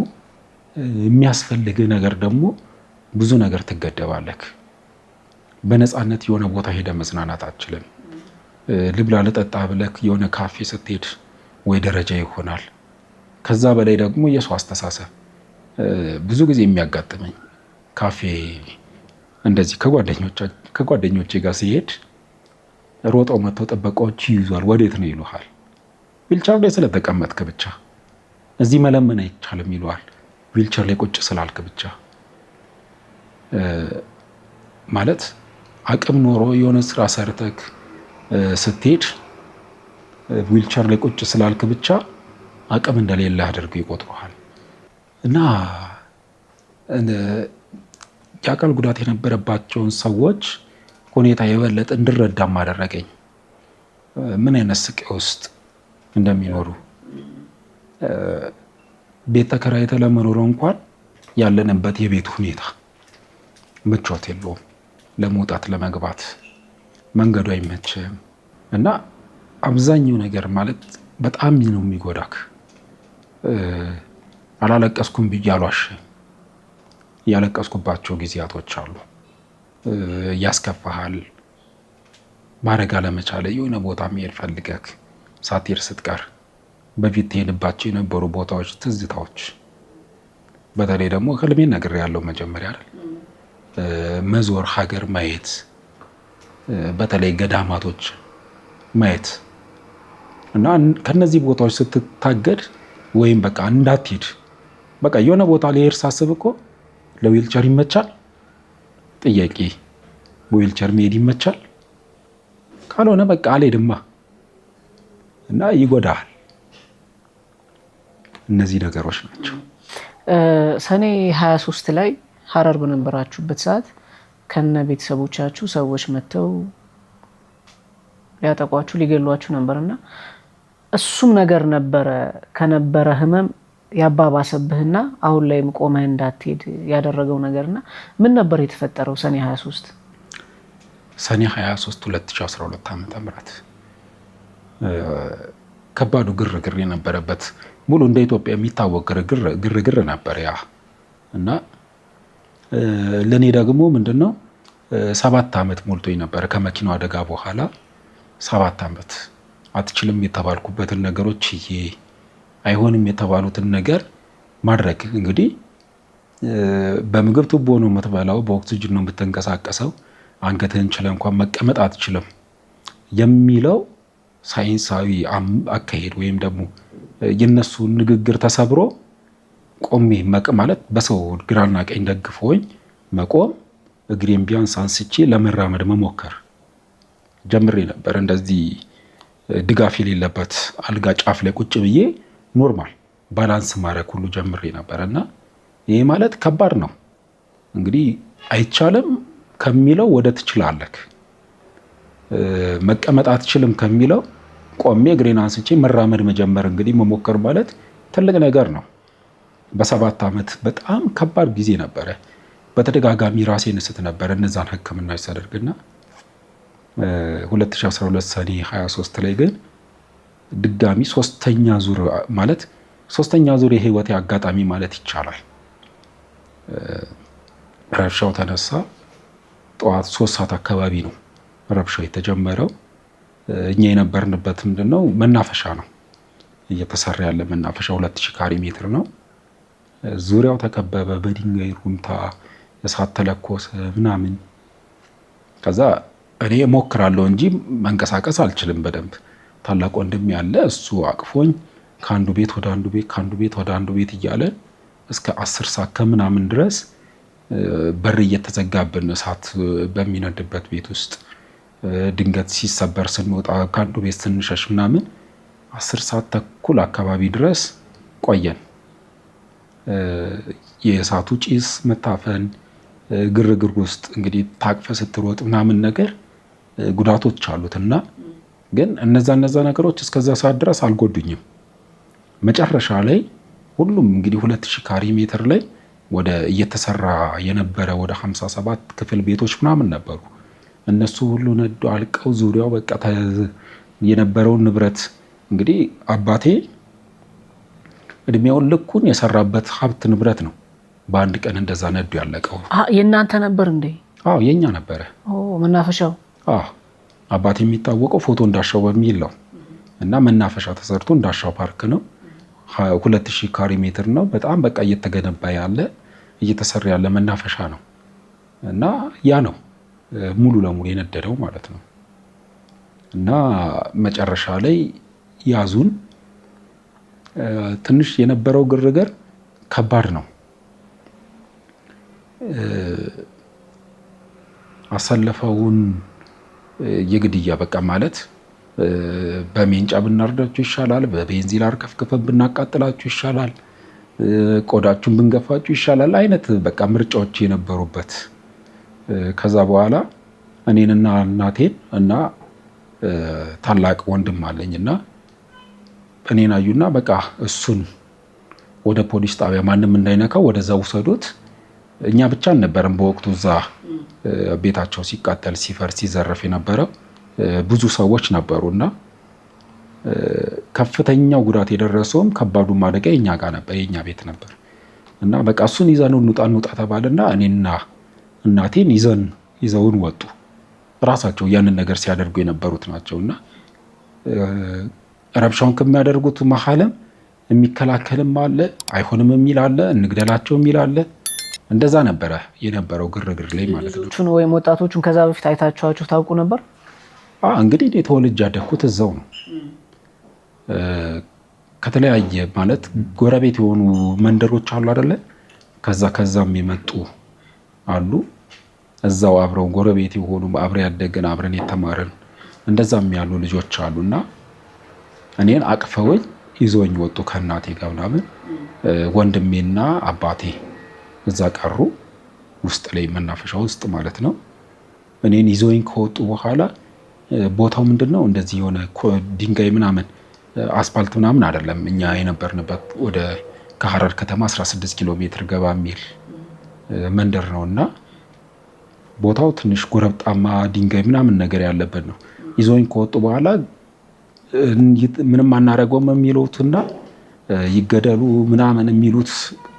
የሚያስፈልግ ነገር ደግሞ ብዙ ነገር ትገደባለክ። በነፃነት የሆነ ቦታ ሄደ መዝናናት አትችልም። ልብላ ልጠጣ ብለክ የሆነ ካፌ ስትሄድ ወይ ደረጃ ይሆናል። ከዛ በላይ ደግሞ የሰው አስተሳሰብ ብዙ ጊዜ የሚያጋጥመኝ ካፌ እንደዚህ ከጓደኞቼ ጋር ሲሄድ ሮጠው መጥተው ጥበቃዎች ይይዟል። ወዴት ነው ይሉሃል። ዊልቸር ላይ ስለተቀመጥክ ብቻ እዚህ መለመን አይቻልም ይሉሃል። ዊልቸር ላይ ቁጭ ስላልክ ብቻ ማለት አቅም ኖሮ የሆነ ስራ ሰርተክ ስትሄድ ዊልቸር ላይ ቁጭ ስላልክ ብቻ አቅም እንደሌለ አድርገው ይቆጥሩሃል። እና የአካል ጉዳት የነበረባቸውን ሰዎች ሁኔታ የበለጠ እንድረዳም አደረገኝ። ምን አይነት ስቃይ ውስጥ እንደሚኖሩ ቤት ተከራይተህ ለመኖር እንኳን ያለንበት የቤት ሁኔታ ምቾት የለውም። ለመውጣት ለመግባት መንገዱ አይመችም እና አብዛኛው ነገር ማለት በጣም ነው የሚጎዳክ። አላለቀስኩም ብዬ አልዋሽም። ያለቀስኩባቸው ጊዜያቶች አሉ። ያስከፋሃል። ማድረግ አለመቻለ የሆነ ቦታ መሄድ ፈልገህ ሳትሄድ ስትቀር በፊት ትሄድባቸው የነበሩ ቦታዎች ትዝታዎች፣ በተለይ ደግሞ ህልሜን ነግሬያለሁ መጀመሪያ አይደል፣ መዞር፣ ሀገር ማየት፣ በተለይ ገዳማቶች ማየት እና ከነዚህ ቦታዎች ስትታገድ ወይም በቃ እንዳትሄድ በቃ የሆነ ቦታ ልሄድ ሳስብ እኮ ለዊልቸር ይመቻል ጥያቄ፣ በዊልቸር መሄድ ይመቻል? ካልሆነ በቃ አልሄድማ እና ይጎዳሃል። እነዚህ ነገሮች ናቸው። ሰኔ 23 ላይ ሀረር በነበራችሁበት ሰዓት ከነ ቤተሰቦቻችሁ ሰዎች መጥተው ሊያጠቋችሁ ሊገሏችሁ ነበርና እሱም ነገር ነበረ ከነበረ ህመም ያባባሰብህና አሁን ላይም ቆመህ እንዳትሄድ ያደረገው ነገርና ምን ነበር የተፈጠረው ሰኔ 23? ሰኔ 23 2012 ዓ.ም ከባዱ ግርግር የነበረበት ሙሉ እንደ ኢትዮጵያ የሚታወቅ ግርግር ነበር ያ። እና ለእኔ ደግሞ ምንድነው 7 ዓመት ሞልቶኝ ነበረ ከመኪናው አደጋ በኋላ 7 ዓመት አትችልም የተባልኩበትን ነገሮች ችዬ አይሆንም የተባሉትን ነገር ማድረግ እንግዲህ በምግብ ቱቦ ነው የምትበላው፣ በኦክሲጅን ነው የምትንቀሳቀሰው፣ አንገትህን ችለህ እንኳን መቀመጥ አትችልም የሚለው ሳይንሳዊ አካሄድ ወይም ደግሞ የነሱ ንግግር ተሰብሮ ቆሜ ማለት በሰው ግራና ቀኝ ደግፎኝ መቆም እግሬን ቢያንስ አንስቼ ለመራመድ መሞከር ጀምሬ ነበር። እንደዚህ ድጋፍ የሌለበት አልጋ ጫፍ ላይ ቁጭ ብዬ normal balance ማድረግ ሁሉ ጀምሬ ነበር። እና ይሄ ማለት ከባድ ነው። እንግዲህ አይቻልም ከሚለው ወደ ትችላለህ፣ መቀመጥ አትችልም ከሚለው ቆሜ እግሬን አንስቼ መራመድ መጀመር እንግዲህ መሞከር ማለት ትልቅ ነገር ነው። በ7 ዓመት በጣም ከባድ ጊዜ ነበረ። በተደጋጋሚ ራሴን እስት ነበር እነዛን ሕክምናዎች ሳደርግና 2012 ሰኔ 23 ላይ ግን ድጋሚ ሶስተኛ ዙር ማለት ሶስተኛ ዙር የህይወቴ አጋጣሚ ማለት ይቻላል። ረብሻው ተነሳ። ጠዋት 3 ሰዓት አካባቢ ነው ረብሻው የተጀመረው። እኛ የነበርንበት ምንድን ነው መናፈሻ ነው እየተሰራ ያለ መናፈሻ፣ 2000 ካሬ ሜትር ነው። ዙሪያው ተከበበ በድንጋይ ሩምታ፣ እሳት ተለኮሰ ምናምን። ከዛ እኔ እሞክራለሁ እንጂ መንቀሳቀስ አልችልም በደንብ። ታላቅ ወንድም ያለ እሱ አቅፎኝ ከአንዱ ቤት ወደ አንዱ ቤት፣ ከአንዱ ቤት ወደ አንዱ ቤት እያለ እስከ 10 ሰዓት ከምናምን ድረስ በር እየተዘጋብን እሳት በሚነድበት ቤት ውስጥ ድንገት ሲሰበር ስንወጣ ከአንዱ ቤት ስንሸሽ ምናምን 10 ሰዓት ተኩል አካባቢ ድረስ ቆየን። የእሳቱ ጭስ መታፈን፣ ግርግር ውስጥ እንግዲህ ታቅፈ ስትሮጥ ምናምን ነገር ጉዳቶች አሉት እና ግን እነዛ እነዛ ነገሮች እስከዛ ሰዓት ድረስ አልጎዱኝም። መጨረሻ ላይ ሁሉም እንግዲህ 2000 ካሬ ሜትር ላይ ወደ እየተሰራ የነበረ ወደ 57 ክፍል ቤቶች ምናምን ነበሩ። እነሱ ሁሉ ነዶ አልቀው ዙሪያው በቃ የነበረውን ንብረት እንግዲህ አባቴ እድሜውን ልኩን የሰራበት ሀብት ንብረት ነው። በአንድ ቀን እንደዛ ነዶ ያለቀው። የእናንተ ነበር እንዴ? አዎ፣ የኛ ነበረ። መናፈሻው? አዎ፣ አባቴ የሚታወቀው ፎቶ እንዳሻው በሚል ነው እና መናፈሻ ተሰርቶ እንዳሻው ፓርክ ነው። 2000 ካሬ ሜትር ነው። በጣም በቃ እየተገነባ ያለ፣ እየተሰራ ያለ መናፈሻ ነው እና ያ ነው ሙሉ ለሙሉ የነደደው ማለት ነው። እና መጨረሻ ላይ ያዙን። ትንሽ የነበረው ግርግር ከባድ ነው። አሰለፈውን የግድያ በቃ ማለት በሜንጫ ብናርዳችሁ ይሻላል፣ በቤንዚን አርከፍክፈን ብናቃጥላችሁ ይሻላል፣ ቆዳችሁን ብንገፋችሁ ይሻላል አይነት በቃ ምርጫዎች የነበሩበት። ከዛ በኋላ እኔንና እናቴን እና ታላቅ ወንድም አለኝ እና እኔን አዩና በቃ እሱን ወደ ፖሊስ ጣቢያ ማንም እንዳይነካው ወደዛ ውሰዱት። እኛ ብቻ አልነበረም በወቅቱ እዛ ቤታቸው ሲቃጠል፣ ሲፈርስ፣ ሲዘረፍ የነበረው፣ ብዙ ሰዎች ነበሩ እና ከፍተኛው ጉዳት የደረሰውም ከባዱም አደጋ የኛ ጋር ነበር፣ የኛ ቤት ነበር እና በቃ እሱን ይዘን እንውጣ እንውጣ ተባለና እኔና እናቴን ይዘውን ወጡ። ራሳቸው ያንን ነገር ሲያደርጉ የነበሩት ናቸው እና ረብሻውን ከሚያደርጉት መሀልም የሚከላከልም አለ፣ አይሆንም የሚል አለ፣ እንግደላቸው የሚል አለ። እንደዛ ነበረ የነበረው ግርግር ላይ ማለት ነው። ልጆቹን ወይም ወጣቶቹን ከዛ በፊት አይታችኋቸው ታውቁ ነበር? እንግዲህ እኔ ተወልጄ ያደግኩት እዛው ነው። ከተለያየ ማለት ጎረቤት የሆኑ መንደሮች አሉ አይደለ? ከዛ ከዛም የመጡ አሉ። እዛው አብረው ጎረቤት የሆኑ፣ አብረን ያደግን፣ አብረን የተማርን እንደዛም ያሉ ልጆች አሉ እና እኔን አቅፈውኝ ይዘውኝ ወጡ ከእናቴ ጋር ምናምን። ወንድሜና አባቴ እዛ ቀሩ፣ ውስጥ ላይ መናፈሻ ውስጥ ማለት ነው። እኔን ይዘውኝ ከወጡ በኋላ ቦታው ምንድን ነው እንደዚህ የሆነ ድንጋይ ምናምን አስፓልት ምናምን አይደለም። እኛ የነበርንበት ወደ ከሐረር ከተማ 16 ኪሎ ሜትር ገባ የሚል መንደር ነው እና ቦታው ትንሽ ጎረብጣማ ድንጋይ ምናምን ነገር ያለበት ነው። ይዘውኝ ከወጡ በኋላ ምንም አናደርገውም የሚሉትና ይገደሉ ምናምን የሚሉት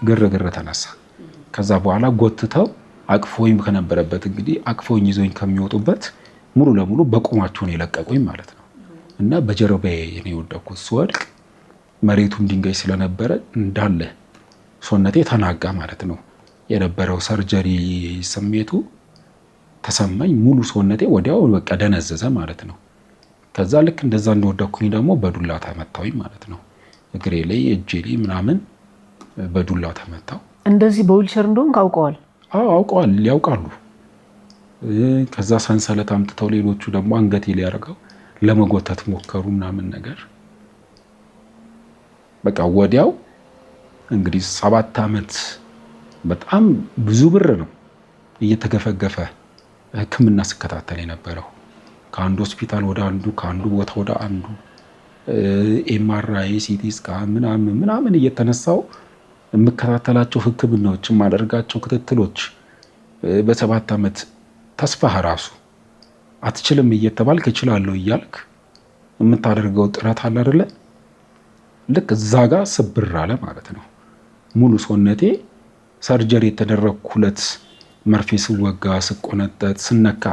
ግርግር ተነሳ። ከዛ በኋላ ጎትተው አቅፎኝ ከነበረበት እንግዲህ አቅፎኝ ይዞኝ ከሚወጡበት ሙሉ ለሙሉ በቁማቸው ነው የለቀቁኝ ማለት ነው። እና በጀርባዬ ነው የወደቅኩት። ስወድቅ መሬቱም ድንጋይ ስለነበረ እንዳለ ሰውነቴ ተናጋ ማለት ነው። የነበረው surgery ስሜቱ ተሰማኝ። ሙሉ ሰውነቴ ወዲያው በቃ ደነዘዘ ማለት ነው። ከዛ ልክ እንደዛ እንደወደቅኩኝ ደግሞ በዱላ ተመታሁኝ ማለት ነው። እግሬ ላይ፣ እጄ ላይ ምናምን በዱላ ተመታው። እንደዚህ በዊልቸር እንደሆንክ አውቀዋል? አዎ፣ አውቀዋል፣ ያውቃሉ። ከዛ ሰንሰለት አምጥተው ሌሎቹ ደግሞ አንገቴ ላይ አድርገው ለመጎተት ሞከሩ ምናምን ነገር። በቃ ወዲያው እንግዲህ 7 ዓመት በጣም ብዙ ብር ነው እየተገፈገፈ ሕክምና ስከታተል የነበረው፣ ከአንዱ ሆስፒታል ወደ አንዱ፣ ከአንዱ ቦታ ወደ አንዱ፣ MRI፣ CT scan ምናምን ምናምን እየተነሳው የምከታተላቸው ሕክምናዎች፣ የማደርጋቸው ክትትሎች፣ በ7 ዓመት ተስፋህ ራሱ አትችልም እየተባልክ እችላለሁ እያልክ የምታደርገው ጥረት አለ አይደለ? ልክ እዛ ጋር ስብር አለ ማለት ነው። ሙሉ ሰውነቴ surgery የተደረግኩ ሁለት መርፌ ስወጋ፣ ስቆነጠጥ፣ ስነካ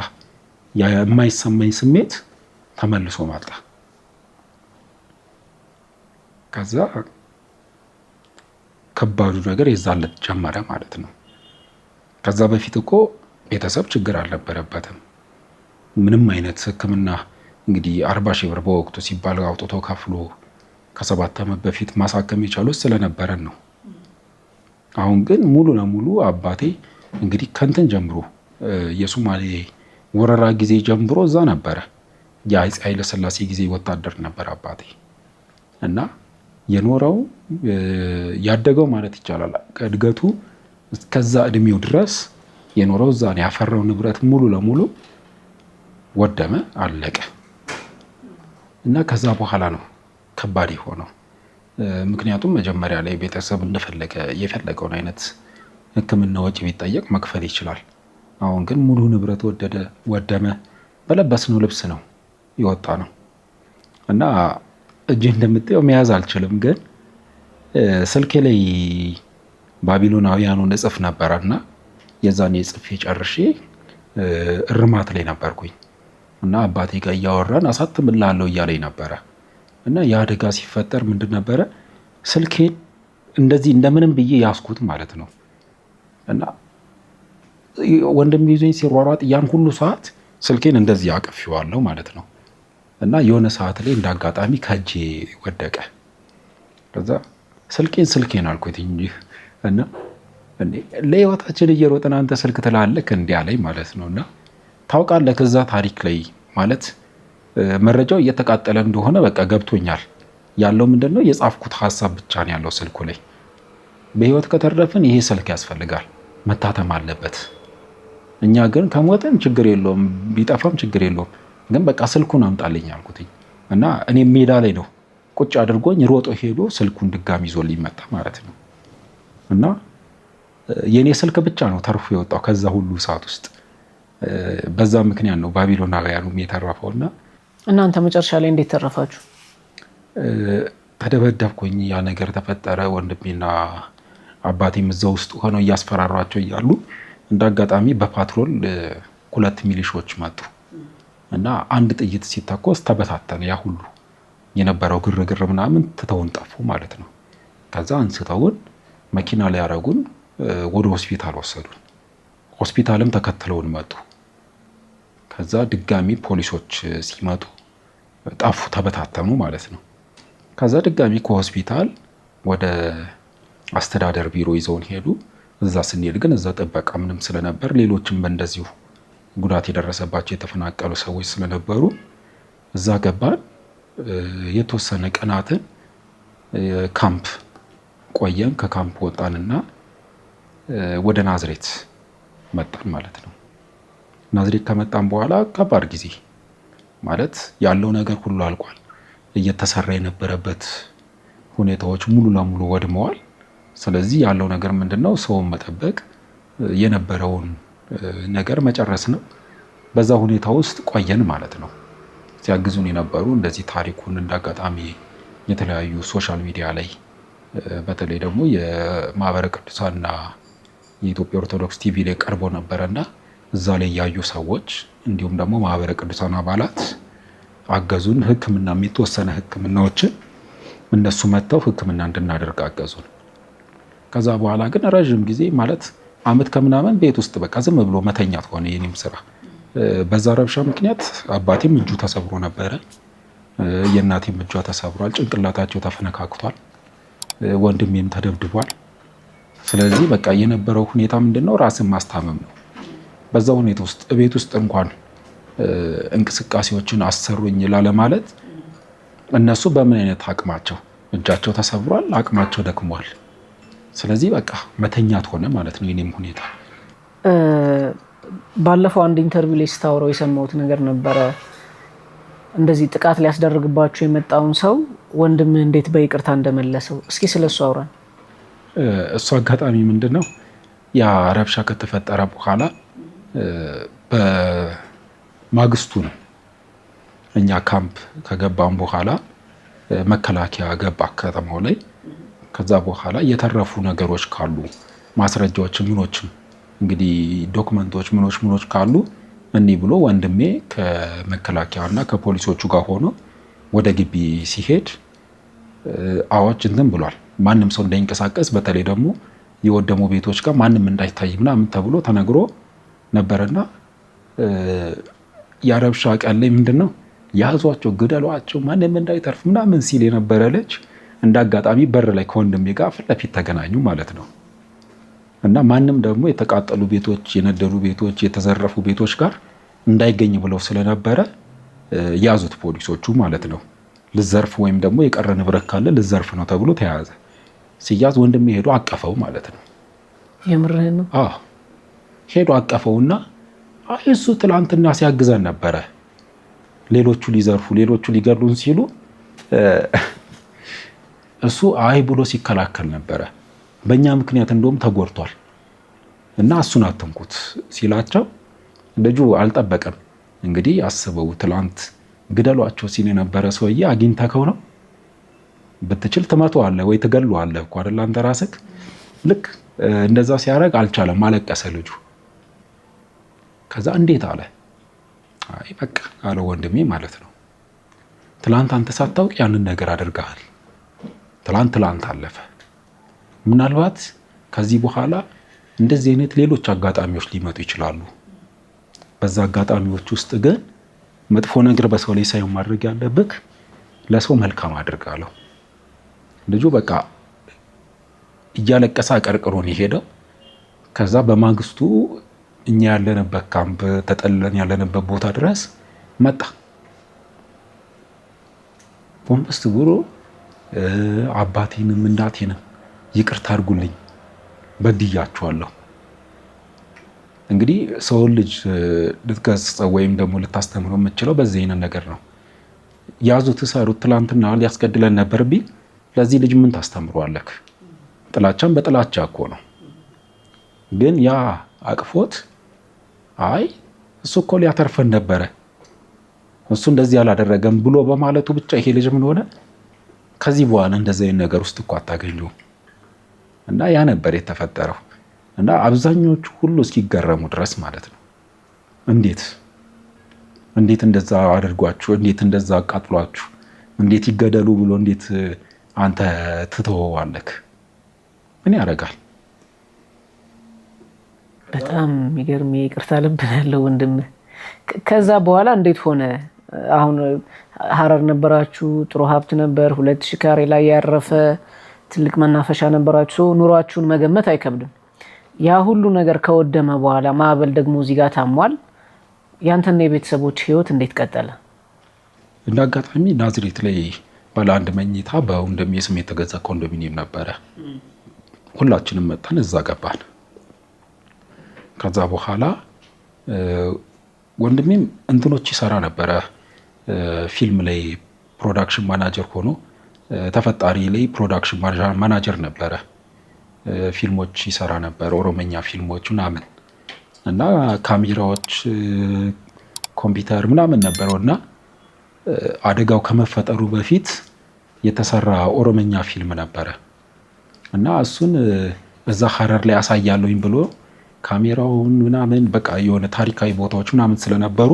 የማይሰማኝ ስሜት ተመልሶ መጣ። ከዛ ከባዱ ነገር የዛለት ጀመረ ማለት ነው። ከዛ በፊት እኮ ቤተሰብ ችግር አልነበረበትም። ምንም አይነት ሕክምና እንግዲህ 40,000 ብር በወቅቱ ሲባል አውጥቶ ከፍሎ ከ7 ዓመት በፊት ማሳከም የቻሉት ስለነበረን ነው። አሁን ግን ሙሉ ለሙሉ አባቴ እንግዲህ ከንትን ጀምሮ የሶማሌ ወረራ ጊዜ ጀምሮ እዛ ነበረ። የአፄ ኃይለሥላሴ ጊዜ ወታደር ነበር አባቴ እና የኖረው ያደገው ማለት ይቻላል ከእድገቱ እስከዛ እድሜው ድረስ የኖረው እዛ ነው። ያፈራው ንብረት ሙሉ ለሙሉ ወደመ፣ አለቀ። እና ከዛ በኋላ ነው ከባድ የሆነው። ምክንያቱም መጀመሪያ ላይ ቤተሰብ እንደፈለገ የፈለገውን አይነት ሕክምና ወጪ ቢጠየቅ መክፈል ይችላል። አሁን ግን ሙሉ ንብረት ወደደ ወደመ። በለበስነው ልብስ ነው የወጣ ነው እና እጄ እንደምታየው መያዝ አልችልም፣ ግን ስልኬ ላይ ባቢሎናውያኑን እጽፍ ነበረ እና የዛኔ ጽፌ ጨርሼ እርማት ላይ ነበርኩኝ እና አባቴ ጋር እያወራን አሳትምልሃለሁ እያለኝ ነበረ። እና የአደጋ ሲፈጠር ምንድን ነበረ ስልኬን እንደዚህ እንደምንም ብዬ ያስኩት ማለት ነው። እና ወንድም ይዞኝ ሲሯሯጥ ያን ሁሉ ሰዓት ስልኬን እንደዚህ አቅፌዋለሁ ማለት ነው። እና የሆነ ሰዓት ላይ እንደ አጋጣሚ ከእጄ ወደቀ። ከዛ ስልኬን ስልኬን አልኩት እንጂ እና ለህይወታችን እየሮጥን አንተ ስልክ ትላለህ እንዲህ አለኝ ማለት ነው። እና ታውቃለህ ከዛ ታሪክ ላይ ማለት መረጃው እየተቃጠለ እንደሆነ በቃ ገብቶኛል። ያለው ምንድነው የጻፍኩት ሀሳብ ብቻ ነው ያለው ስልኩ ላይ። በህይወት ከተረፍን ይሄ ስልክ ያስፈልጋል፣ መታተም አለበት። እኛ ግን ከሞትን ችግር የለውም፣ ቢጠፋም ችግር የለውም። ግን በቃ ስልኩን አምጣልኝ አልኩትኝ እና እኔ ሜዳ ላይ ነው ቁጭ አድርጎኝ ሮጦ ሄዶ ስልኩን ድጋሚ ይዞልኝ መጣ ማለት ነው። እና የእኔ ስልክ ብቻ ነው ተርፎ የወጣው ከዛ ሁሉ ሰዓት ውስጥ። በዛ ምክንያት ነው ባቢሎናውያኑም የተረፈውና እናንተ መጨረሻ ላይ እንዴት ተረፋችሁ? ተደበደብኩኝ። ያ ነገር ተፈጠረ። ወንድሜና አባቴም እዛ ውስጥ ሆነው እያስፈራሯቸው እያሉ እንደ አጋጣሚ በፓትሮል 2 ሚሊሾች መጡ እና አንድ ጥይት ሲተኮስ ተበታተነ። ያ ሁሉ የነበረው ግርግር ምናምን ትተውን ጠፉ ማለት ነው። ከዛ አንስተውን መኪና ላይ ያረጉን፣ ወደ ሆስፒታል ወሰዱን። ሆስፒታልም ተከትለውን መጡ። ከዛ ድጋሚ ፖሊሶች ሲመጡ ጠፉ፣ ተበታተኑ ማለት ነው። ከዛ ድጋሚ ከሆስፒታል ወደ አስተዳደር ቢሮ ይዘውን ሄዱ። እዛ ስንሄድ ግን እዛ ጥበቃ ምንም ስለነበር ሌሎችም በእንደዚሁ ጉዳት የደረሰባቸው የተፈናቀሉ ሰዎች ስለነበሩ እዛ ገባን። የተወሰነ ቀናትን ካምፕ ቆየን። ከካምፕ ወጣንና ወደ ናዝሬት መጣን ማለት ነው። ናዝሬት ከመጣን በኋላ ከባድ ጊዜ ማለት ያለው ነገር ሁሉ አልቋል። እየተሰራ የነበረበት ሁኔታዎች ሙሉ ለሙሉ ወድመዋል። ስለዚህ ያለው ነገር ምንድነው? ሰውን መጠበቅ፣ የነበረውን ነገር መጨረስ ነው። በዛ ሁኔታ ውስጥ ቆየን ማለት ነው። ሲያግዙን የነበሩ እንደዚህ ታሪኩን እንዳጋጣሚ የተለያዩ social media ላይ በተለይ ደግሞ የማህበረ ቅዱሳንና የኢትዮጵያ ኦርቶዶክስ ቲቪ ላይ ቀርቦ ነበረና እዛ ላይ ያዩ ሰዎች እንዲሁም ደግሞ ማህበረ ቅዱሳን አባላት አገዙን። ሕክምና የተወሰነ ሕክምናዎችን እነሱ መጥተው ሕክምና እንድናደርግ አገዙን። ከዛ በኋላ ግን ረዥም ጊዜ ማለት አመት ከምናምን ቤት ውስጥ በቃ ዝም ብሎ መተኛት ሆነ የኔም ስራ። በዛ ረብሻ ምክንያት አባቴም እጁ ተሰብሮ ነበረ፣ የእናቴም እጇ ተሰብሯል፣ ጭንቅላታቸው ተፈነካክቷል፣ ወንድሜም ተደብድቧል። ስለዚህ በቃ የነበረው ሁኔታ ምንድነው? ራስን ማስታመም ነው። በዛ ሁኔታ ውስጥ ቤት ውስጥ እንኳን እንቅስቃሴዎችን አሰሩኝ ላለማለት እነሱ በምን አይነት አቅማቸው እጃቸው ተሰብሯል፣ አቅማቸው ደክሟል። ስለዚህ በቃ መተኛት ሆነ ማለት ነው የኔም ሁኔታ። ባለፈው አንድ interview ላይ ስታወራው የሰማሁት ነገር ነበረ። እንደዚህ ጥቃት ሊያስደርግባችሁ የመጣውን ሰው ወንድምህ እንዴት በይቅርታ እንደመለሰው እስኪ ስለሱ አውራን። እሱ አጋጣሚ ምንድን ነው ያ ረብሻ ከተፈጠረ በኋላ በማግስቱ ነው እኛ ካምፕ ከገባን በኋላ መከላከያ ገባ ከተማው ላይ። ከዛ በኋላ የተረፉ ነገሮች ካሉ፣ ማስረጃዎች ምኖችም፣ እንግዲህ document ኦች ምኖች ምኖች ካሉ እኒ ብሎ ወንድሜ ከመከላከያ እና ከፖሊሶቹ ጋር ሆኖ ወደ ግቢ ሲሄድ አዋጅ እንትን ብሏል። ማንም ሰው እንዳይንቀሳቀስ፣ በተለይ ደግሞ የወደሙ ቤቶች ጋር ማንም እንዳይታይ ምናምን ተብሎ ተነግሮ ነበርና የረብሻ ቀን ላይ ምንድን ነው ያዟቸው፣ ግደሏቸው፣ ማንም እንዳይተርፍ ምናምን ሲል የነበረ ልጅ እንደ አጋጣሚ በር ላይ ከወንድሜ ጋር ፊት ለፊት ተገናኙ ማለት ነው። እና ማንም ደግሞ የተቃጠሉ ቤቶች፣ የነደዱ ቤቶች፣ የተዘረፉ ቤቶች ጋር እንዳይገኝ ብለው ስለነበረ ያዙት ፖሊሶቹ ማለት ነው። ልዘርፍ ወይም ደግሞ የቀረ ንብረት ካለ ልዘርፍ ነው ተብሎ ተያዘ። ሲያዝ ወንድሜ ሄዶ አቀፈው ማለት ነው። የምርህን ነው? አዎ፣ ሄዶ አቀፈውና አይ እሱ ትላንትና ሲያግዘን ነበረ፣ ሌሎቹ ሊዘርፉ ሌሎቹ ሊገድሉን ሲሉ እሱ አይ ብሎ ሲከላከል ነበረ። በእኛ ምክንያት እንደውም ተጎድቷል እና እሱን አትንኩት ሲላቸው ልጁ አልጠበቀም። እንግዲህ አስበው፣ ትላንት ግደሏቸው ሲል የነበረ ሰውዬ አግኝተኸው ነው ብትችል ትመታዋለህ ወይ ትገለዋለህ እኮ አይደል አንተ ራስህ። ልክ እንደዛ ሲያደርግ አልቻለም፣ አለቀሰ ልጁ። ከዛ እንዴት አለ። አይ በቃ አለ ወንድሜ ማለት ነው። ትላንት አንተ ሳታውቅ ያንን ነገር አድርገሃል። ትላንት ትላንት አለፈ። ምናልባት ከዚህ በኋላ እንደዚህ አይነት ሌሎች አጋጣሚዎች ሊመጡ ይችላሉ። በዛ አጋጣሚዎች ውስጥ ግን መጥፎ ነገር በሰው ላይ ሳይሆን ማድረግ ያለብህ ለሰው መልካም አድርግ አለው። ልጁ በቃ እያለቀሰ አቀርቅሮ ነው የሄደው። ከዛ በማግስቱ እኛ ያለንበት ካምፕ ተጠልለን ያለንበት ቦታ ድረስ መጣ። ጎንበስ ብሎ አባቴንም እናቴንም ይቅርታ አድርጉልኝ፣ በድያችኋለሁ። እንግዲህ ሰውን ልጅ ልትገስጸው ወይም ደግሞ ልታስተምረው የምትችለው በዚህ አይነት ነገር ነው። ያዙት፣ እሰሩት፣ ትላንትና ሊያስገድለን ነበር ቢል ለዚህ ልጅ ምን ታስተምረዋለህ? ጥላቻም በጥላቻ እኮ ነው። ግን ያ አቅፎት አይ እሱ እኮ ሊያተርፈን ነበረ፣ እሱ እንደዚህ አላደረገም ብሎ በማለቱ ብቻ ይሄ ልጅ ምን ሆነ? ከዚህ በኋላ እንደዚህ አይነት ነገር ውስጥ እኮ አታገኘውም። እና ያ ነበር የተፈጠረው። እና አብዛኞቹ ሁሉ እስኪገረሙ ድረስ ማለት ነው። እንዴት እንዴት እንደዛ አድርጓችሁ፣ እንዴት እንደዛ አቃጥሏችሁ፣ እንዴት ይገደሉ ብሎ እንዴት አንተ ትተወዋለህ? ምን ያደርጋል? በጣም የሚገርም የይቅርታ ልብ ነው ያለው ወንድምህ። ከዛ በኋላ እንዴት ሆነ? አሁን ሀረር ነበራችሁ፣ ጥሩ ሀብት ነበር፣ 2000 ካሬ ላይ ያረፈ ትልቅ መናፈሻ ነበራችሁ። ኑሯችሁን መገመት አይከብድም። ያ ሁሉ ነገር ከወደመ በኋላ ማዕበል ደግሞ እዚህ ጋር ታሟል። ያንተና የቤተሰቦች ህይወት እንዴት ቀጠለ? እንደ አጋጣሚ ናዝሬት ላይ ባለ አንድ መኝታ በወንድሜ ስም የተገዛ ኮንዶሚኒየም ነበረ። ሁላችንም መጣን፣ እዛ ገባን። ከዛ በኋላ ወንድሜም እንትኖች ይሰራ ነበረ። ፊልም ላይ production manager ሆኖ፣ ተፈጣሪ ላይ production manager ነበረ። ፊልሞች ይሰራ ነበር፣ ኦሮመኛ ፊልሞች ምናምን፣ እና ካሜራዎች፣ ኮምፒውተር ምናምን ነበረው እና አደጋው ከመፈጠሩ በፊት የተሰራ ኦሮመኛ ፊልም ነበረ እና እሱን እዛ ሀረር ላይ አሳያለሁኝ ብሎ ካሜራውን ምናምን በቃ የሆነ ታሪካዊ ቦታዎች ምናምን ስለነበሩ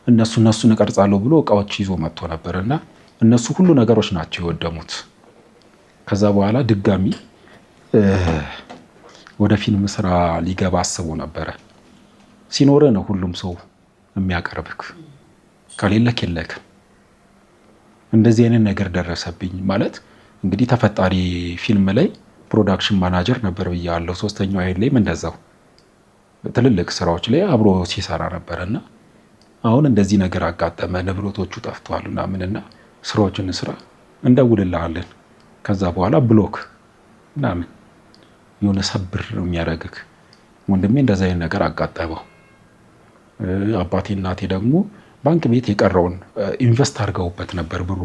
እነሱን እቀርጻለሁ ብሎ እቃዎች ይዞ መጥቶ ነበር እና እነሱ ሁሉ ነገሮች ናቸው የወደሙት። ከዛ በኋላ ድጋሚ ወደ ፊልም ስራ ሊገባ አስቦ ነበረ። ሲኖር ነው ሁሉም ሰው የሚያቀርብክ፣ ከሌለክ የለክ። እንደዚህ አይነት ነገር ደረሰብኝ ማለት እንግዲህ ተፈጣሪ ፊልም ላይ production manager ነበር ብያለሁ። ሶስተኛው አይን ላይም እንደዛው ትልልቅ ስራዎች ላይ አብሮ ሲሰራ ነበር እና አሁን እንደዚህ ነገር አጋጠመ፣ ንብረቶቹ ጠፍተዋል ምናምን እና ስራዎችን ስራ እንደውልልሃለን። ከዛ በኋላ block ምናምን የሆነ ሰብር ነው የሚያደርግህ። ወንድሜ እንደዚህ አይነት ነገር አጋጠመው። አባቴ እናቴ ደግሞ ባንክ ቤት የቀረውን invest አድርገውበት ነበር ብሩ።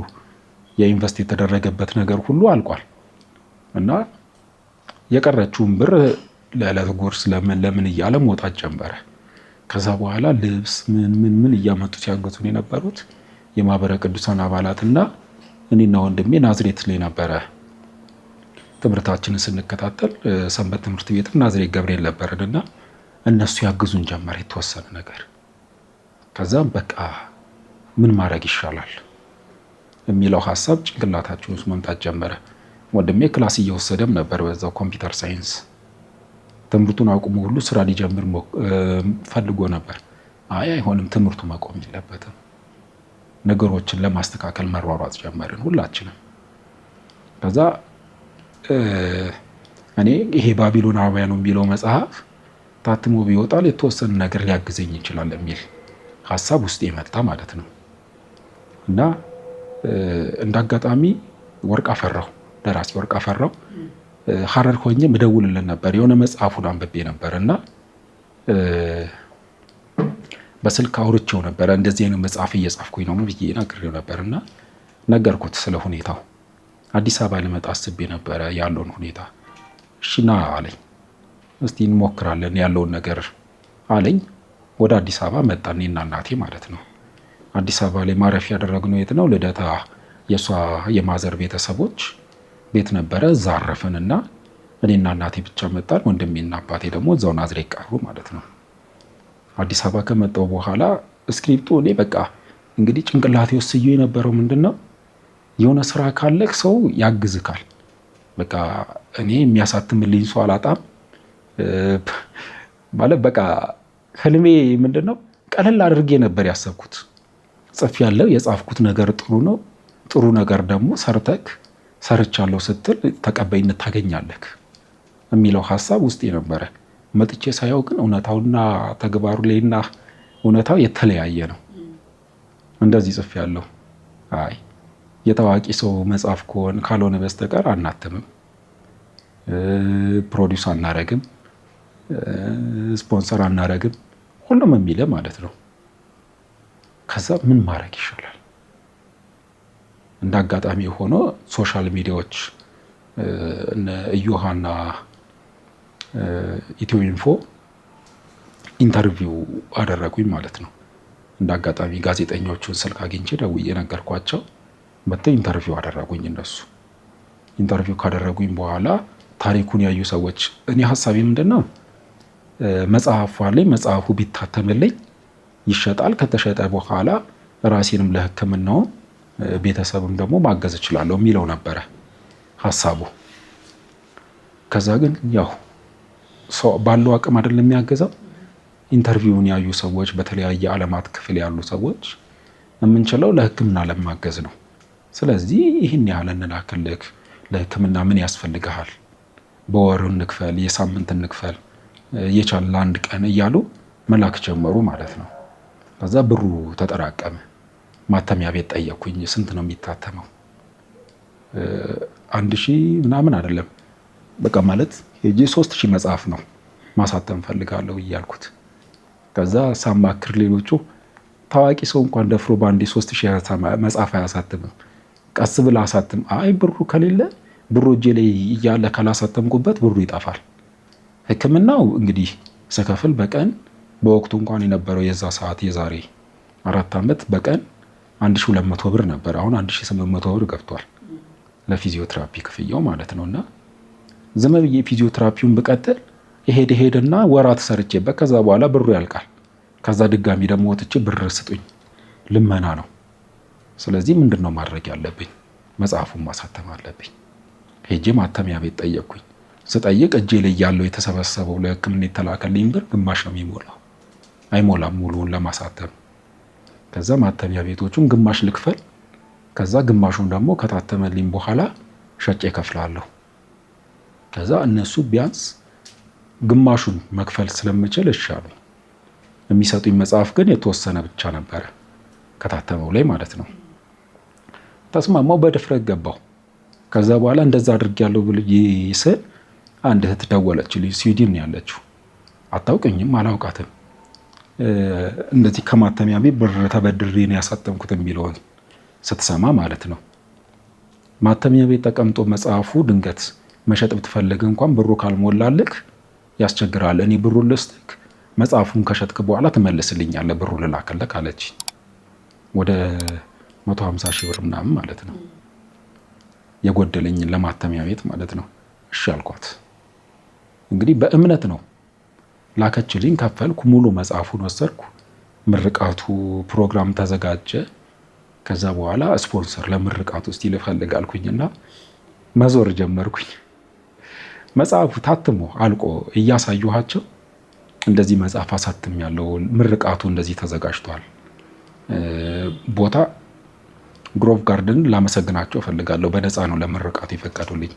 የ invest የተደረገበት ነገር ሁሉ አልቋል እና የቀረችውን ብር ለዕለት ጉርስ ለምን ለምን እያለ መውጣት ጀመረ። ከዛ በኋላ ልብስ ምን ምን ምን እያመጡ ሲያገዙን የነበሩት የማህበረ ቅዱሳን አባላትና እኔና ወንድሜ ናዝሬት ላይ ነበረ ትምህርታችንን ስንከታተል፣ ሰንበት ትምህርት ቤትም ናዝሬት ገብርኤል ነበርን እና እነሱ ያግዙን ጀመር የተወሰነ ነገር። ከዛም በቃ ምን ማድረግ ይሻላል የሚለው ሀሳብ ጭንቅላታችን ውስጥ መምጣት ጀመረ። ወንድሜ class እየወሰደም ነበር በዛው computer science፣ ትምህርቱን አቁሞ ሁሉ ስራ ሊጀምር ፈልጎ ነበር። አይ አይሆንም፣ ትምህርቱ መቆም የለበትም። ነገሮችን ለማስተካከል መሯሯጥ ጀመርን ሁላችንም። ከዛ እኔ ይሄ ባቢሎናውያኑ የሚለው መጽሐፍ ታትሞ ቢወጣል የተወሰነ ነገር ሊያግዘኝ ይችላል የሚል ሀሳብ ውስጥ የመጣ ማለት ነው። እና እንደ አጋጣሚ ወርቅ አፈራው፣ ደራሲ ወርቅ አፈራው ሀረር ሆኜ ምደውልልን ነበር። የሆነ መጽሐፉን አንብቤ ነበር እና በስልክ አውርቼው ነበረ። እንደዚህ አይነት መጽሐፍ እየጻፍኩኝ ነው ብዬ ነግሬው ነበር እና ነገርኩት ስለ ሁኔታው። አዲስ አበባ ልመጣ አስቤ ነበረ ያለውን ሁኔታ። እሺ ና አለኝ። እስቲ እንሞክራለን ያለውን ነገር አለኝ። ወደ አዲስ አበባ መጣ፣ እኔና እናቴ ማለት ነው። አዲስ አበባ ላይ ማረፍ ያደረግነው የት ነው? ልደታ የእሷ የማዘር ቤተሰቦች ቤት ነበረ። እዛ አረፍን እና እኔና እናቴ ብቻ መጣን። ወንድሜና አባቴ ደግሞ እዛው ናዝሬት ቀሩ ማለት ነው። አዲስ አበባ ከመጣሁ በኋላ script ኡ እኔ በቃ እንግዲህ ጭንቅላቴ ውስጥ ስዬ የነበረው ምንድን ነው፣ የሆነ ስራ ካለህ ሰው ያግዝካል። በቃ እኔ የሚያሳትምልኝ ሰው አላጣም ማለት በቃ ህልሜ ምንድን ነው፣ ቀለል አድርጌ ነበር ያሰብኩት። ጽፍ ያለው የጻፍኩት ነገር ጥሩ ነው። ጥሩ ነገር ደግሞ ሰርተክ ሰርቻለሁ ስትል ተቀባይነት ታገኛለህ የሚለው ሀሳብ ውስጤ ነበረ። መጥቼ ሳየው ግን እውነታውና ተግባሩ ላይና እውነታው የተለያየ ነው። እንደዚህ ጽፍ ያለው አይ የታዋቂ ሰው መጽሐፍ ከሆነ ካልሆነ በስተቀር አናትምም፣ produce አናረግም፣ ስፖንሰር አናረግም፣ ሁሉም የሚለ ማለት ነው። ከዛ ምን ማድረግ ይሻላል? እንደ አጋጣሚ ሆኖ social media ዎች እነ እዮሃና ኢትዮ ኢንፎ interview አደረጉኝ ማለት ነው። እንደ አጋጣሚ ጋዜጠኞቹን ስልክ አግኝቼ ደውዬ ነገርኳቸው። መጥተው interview አደረጉኝ። እነሱ interview ካደረጉኝ በኋላ ታሪኩን ያዩ ሰዎች እኔ ሀሳቤ ምንድን ነው፣ መጽሐፉ አለኝ፣ መጽሐፉ ቢታተምልኝ ይሸጣል። ከተሸጠ በኋላ ራሴንም ለሕክምናው ቤተሰብም ደግሞ ማገዝ እችላለሁ የሚለው ነበረ ሀሳቡ። ከዛ ግን ያው ሰው ባለው አቅም አይደለም የሚያገዘው። interview ውን ያዩ ሰዎች፣ በተለያየ ዓለማት ክፍል ያሉ ሰዎች የምንችለው ለሕክምና ለማገዝ ነው። ስለዚህ ይህን ያህል እንላክልህ፣ ለሕክምና ምን ያስፈልግሃል? በወር እንክፈል፣ የሳምንት እንክፈል፣ እየቻልን ለአንድ ቀን እያሉ መላክ ጀመሩ ማለት ነው። ከዛ ብሩ ተጠራቀመ። ማተሚያ ቤት ጠየቅኩኝ። ስንት ነው የሚታተመው? 1000 ምናምን አይደለም፣ በቃ ማለት ሄጄ 3000 መጽሐፍ ነው ማሳተም ፈልጋለሁ እያልኩት። ከዛ ሳማክር ሌሎቹ ታዋቂ ሰው እንኳን ደፍሮ በአንዴ 3000 መጽሐፍ አያሳትምም፣ ቀስ ብለህ አሳትም። አይ ብሩ ከሌለ፣ ብሩ እጄ ላይ እያለ ካላሳተምኩበት ብሩ ይጠፋል። ሕክምናው እንግዲህ ስከፍል በቀን በወቅቱ እንኳን የነበረው የዛ ሰዓት የዛሬ 4 ዓመት በቀን 1200 ብር ነበር። አሁን 1800 ብር ገብቷል ለፊዚዮትራፒ ክፍያው ማለት ነው። እና ዝም ብዬ ፊዚዮትራፒውን ብቀጥል ሄድ ሄድና ወራት ሰርቼበት ከዛ በኋላ ብሩ ያልቃል። ከዛ ድጋሚ ደግሞ ወጥቼ ብር ስጡኝ ልመና ነው። ስለዚህ ምንድን ነው ማድረግ ያለብኝ? መጽሐፉን ማሳተም አለብኝ። ሄጄ ማተሚያ ቤት ጠየቅኩኝ። ስጠይቅ እጄ ላይ ያለው የተሰበሰበው ለሕክምና የተላከልኝ ብር ግማሽ ነው የሚሞላው፣ አይሞላም ሙሉውን ለማሳተም። ከዛ ማተሚያ ቤቶቹን ግማሽ ልክፈል፣ ከዛ ግማሹን ደግሞ ከታተመልኝ በኋላ ሸጬ እከፍላለሁ። ከዛ እነሱ ቢያንስ ግማሹን መክፈል ስለምችል እሺ አሉኝ። የሚሰጡኝ መጽሐፍ ግን የተወሰነ ብቻ ነበረ ከታተመው ላይ ማለት ነው። ተስማማው፣ በድፍረት ገባው። ከዛ በኋላ እንደዛ አድርጌያለሁ ብዬ ስል አንድ እህት ደወለችልኝ። ስዊድን ነው ያለችው። አታውቅኝም፣ አላውቃትም። እንደዚህ ከማተሚያ ቤት ብር ተበድሬ ነው ያሳተምኩት የሚለውን ስትሰማ ማለት ነው። ማተሚያ ቤት ተቀምጦ መጽሐፉ ድንገት መሸጥ ብትፈልግ እንኳን ብሩ ካልሞላልክ ያስቸግራል። እኔ ብሩን ልስጥክ፣ መጽሐፉን ከሸጥክ በኋላ ትመልስልኛለህ፣ ብሩ ልላክልህ አለች። ወደ 150 ሺህ ብር ምናምን ማለት ነው የጎደለኝን ለማተሚያ ቤት ማለት ነው። እሺ አልኳት። እንግዲህ በእምነት ነው ላከችልኝ፣ ከፈልኩ፣ ሙሉ መጽሐፉን ወሰድኩ። ምርቃቱ ፕሮግራም ተዘጋጀ። ከዛ በኋላ ስፖንሰር ለምርቃቱ እስቲ ልፈልግ አልኩኝና መዞር ጀመርኩኝ። መጽሐፉ ታትሞ አልቆ እያሳየኋቸው እንደዚህ መጽሐፍ አሳትም ያለው ምርቃቱ እንደዚህ ተዘጋጅቷል፣ ቦታ ግሮቭ ጋርደን ላመሰግናቸው እፈልጋለሁ። በነፃ ነው ለምርቃቱ የፈቀዱልኝ።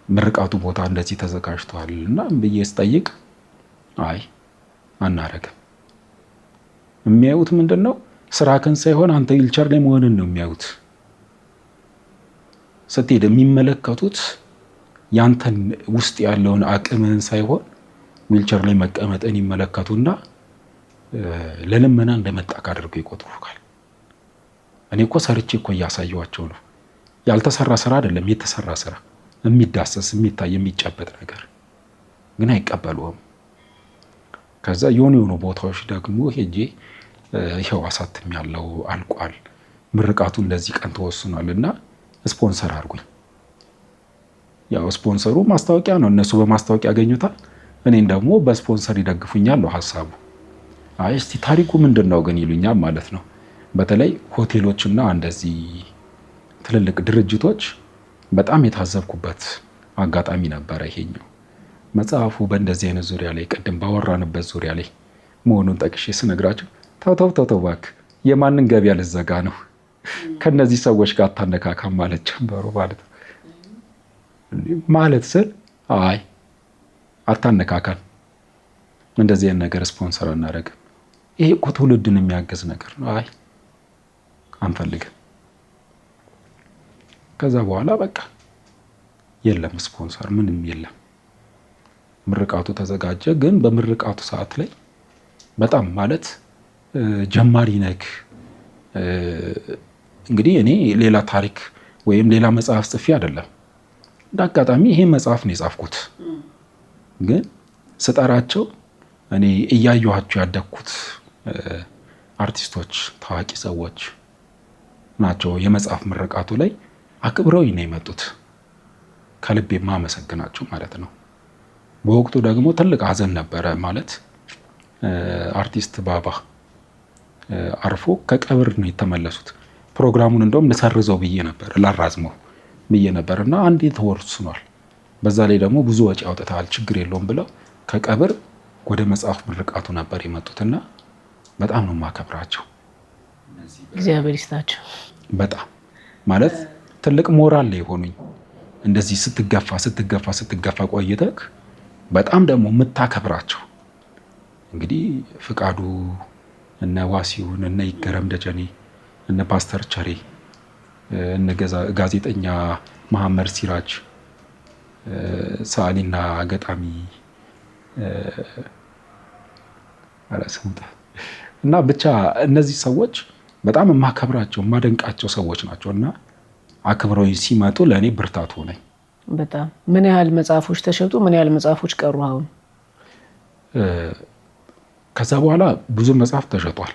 ምርቃቱ ቦታ እንደዚህ ተዘጋጅቷል እና ብዬ ስጠይቅ አይ አናረግም። የሚያዩት ምንድን ነው? ስራክን ሳይሆን አንተ ዊልቸር ላይ መሆንን ነው የሚያዩት። ስትሄድ የሚመለከቱት ያንተን ውስጥ ያለውን አቅምህን ሳይሆን ዊልቸር ላይ መቀመጥን ይመለከቱና ለልመና እንደመጣክ አድርገው ይቆጥሩካል። እኔ እኮ ሰርቼ እኮ እያሳየኋቸው ነው። ያልተሰራ ስራ አይደለም፣ የተሰራ ስራ የሚዳሰስ የሚታይ የሚጨበጥ ነገር ግን አይቀበሉም። ከዛ የሆኑ የሆኑ ቦታዎች ደግሞ ሄጄ ይኸው አሳትም ያለው አልቋል፣ ምርቃቱ እንደዚህ ቀን ተወስኗል እና ስፖንሰር አድርጉኝ። ያው ስፖንሰሩ ማስታወቂያ ነው፣ እነሱ በማስታወቂያ ያገኙታል፣ እኔን ደግሞ በስፖንሰር ይደግፉኛል ነው ሀሳቡ። አይ እስቲ ታሪኩ ምንድን ነው ግን ይሉኛል ማለት ነው። በተለይ ሆቴሎችና እንደዚህ ትልልቅ ድርጅቶች በጣም የታዘብኩበት አጋጣሚ ነበረ። ይሄኛው መጽሐፉ በእንደዚህ አይነት ዙሪያ ላይ ቅድም ባወራንበት ዙሪያ ላይ መሆኑን ጠቅሼ ስነግራቸው ተው ተው ተው ተው እባክህ የማንን ገበያ ልዘጋ ነው ከነዚህ ሰዎች ጋር አታነካካም ማለት ጀመሩ ማለት ነው። ማለት ስል አይ አታነካካን፣ እንደዚህ አይነት ነገር ስፖንሰር አናደርግም፣ ይሄ እኮ ትውልድን የሚያግዝ ነገር ነው፣ አይ አንፈልግም። ከዛ በኋላ በቃ የለም ስፖንሰር ምንም የለም። ምርቃቱ ተዘጋጀ። ግን በምርቃቱ ሰዓት ላይ በጣም ማለት ጀማሪ ነክ እንግዲህ እኔ ሌላ ታሪክ ወይም ሌላ መጽሐፍ ጽፌ አይደለም፣ እንደ አጋጣሚ ይሄ መጽሐፍ ነው የጻፍኩት። ግን ስጠራቸው እኔ እያየኋቸው ያደግኩት አርቲስቶች፣ ታዋቂ ሰዎች ናቸው። የመጽሐፍ ምርቃቱ ላይ አክብረውኝ ነው የመጡት። ከልቤ የማመሰግናቸው ማለት ነው። በወቅቱ ደግሞ ትልቅ ሀዘን ነበረ። ማለት አርቲስት ባባ አርፎ ከቀብር ነው የተመለሱት። ፕሮግራሙን እንደውም ልሰርዘው ብዬ ነበር፣ ላራዝመው ብዬ ነበር እና አንዴ ተወስኗል። በዛ ላይ ደግሞ ብዙ ወጪ አውጥተሃል፣ ችግር የለውም ብለው ከቀብር ወደ መጽሐፍ ምርቃቱ ነበር የመጡትና በጣም ነው የማከብራቸው። እግዚአብሔር ይስጣቸው። በጣም ማለት ትልቅ ሞራል ላይ የሆኑኝ እንደዚህ ስትገፋ ስትገፋ ስትገፋ ቆይተህ በጣም ደግሞ የምታከብራቸው እንግዲህ ፍቃዱ፣ እነ ዋሲሁን፣ እነ ይገረም ደጀኔ፣ እነ ፓስተር ቸሬ፣ እነ ጋዜጠኛ መሐመድ ሲራጅ፣ ሰዓሊና ገጣሚ እና ብቻ እነዚህ ሰዎች በጣም የማከብራቸው የማደንቃቸው ሰዎች ናቸው እና አክብረውኝ ሲመጡ ለእኔ ብርታት ሆነኝ። በጣም ምን ያህል መጽሐፎች ተሸጡ? ምን ያህል መጽሐፎች ቀሩ? አሁን ከዛ በኋላ ብዙ መጽሐፍ ተሸጧል።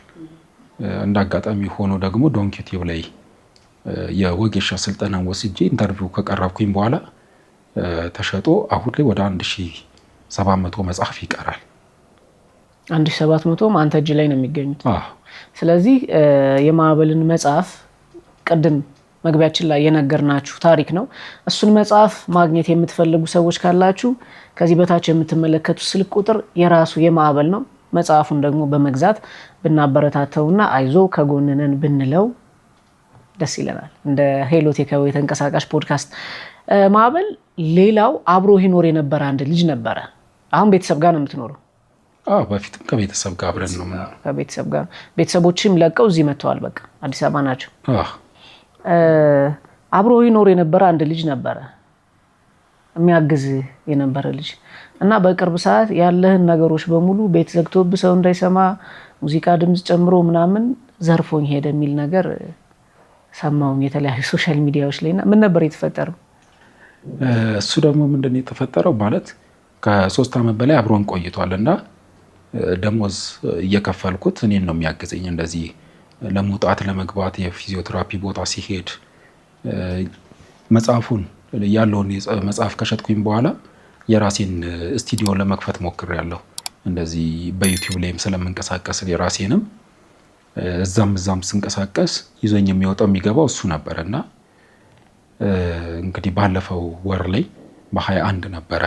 እንደ አጋጣሚ ሆኖ ደግሞ ዶንኪ ቲዩብ ላይ የወጌሻ ስልጠናን ወስጄ interview ከቀረብኩኝ በኋላ ተሸጦ አሁን ላይ ወደ 1700 መጽሐፍ ይቀራል። 1700 አንተ እጅ ላይ ነው የሚገኙት። ስለዚህ የማዕበልን መጽሐፍ ቅድም መግቢያችን ላይ የነገርናችሁ ታሪክ ነው። እሱን መጽሐፍ ማግኘት የምትፈልጉ ሰዎች ካላችሁ ከዚህ በታች የምትመለከቱት ስልክ ቁጥር የራሱ የማዕበል ነው። መጽሐፉን ደግሞ በመግዛት ብናበረታተውና አይዞ ከጎንነን ብንለው ደስ ይለናል። እንደ ሄሎ ቴካዌ ተንቀሳቃሽ ፖድካስት። ማዕበል፣ ሌላው አብሮ ይኖር የነበረ አንድ ልጅ ነበረ። አሁን ቤተሰብ ጋር ነው የምትኖረው? አዎ፣ በፊትም ከቤተሰብ ጋር አብረን ነው የምንኖረው። ከቤተሰብ ጋር። ቤተሰቦችም ለቀው እዚህ መጥተዋል። በቃ አዲስ አበባ ናቸው። አብሮ ይኖር የነበረ አንድ ልጅ ነበረ፣ የሚያግዝ የነበረ ልጅ እና በቅርብ ሰዓት ያለህን ነገሮች በሙሉ ቤት ዘግቶብህ ሰው እንዳይሰማ ሙዚቃ ድምፅ ጨምሮ ምናምን ዘርፎኝ ሄደ የሚል ነገር ሰማሁኝ የተለያዩ social media ዎች ላይ። እና ምን ነበር የተፈጠረው? እሱ ደግሞ ምንድን ነው የተፈጠረው ማለት ከ3 ዓመት በላይ አብሮን ቆይቷል እና ደሞዝ እየከፈልኩት እኔን ነው የሚያግዘኝ። እንደዚህ ለመውጣት ለመግባት የፊዚዮቴራፒ ቦታ ሲሄድ መጽሐፉን ያለውን መጽሐፍ ከሸጥኩኝ በኋላ የራሴን ስቱዲዮ ለመክፈት ሞክሬያለሁ። እንደዚህ በዩቲዩብ ላይም ስለምንቀሳቀስ የራሴንም እዛም እዛም ስንቀሳቀስ ይዞኝ የሚወጣው የሚገባው እሱ ነበር እና እንግዲህ ባለፈው ወር ላይ በ21 ነበረ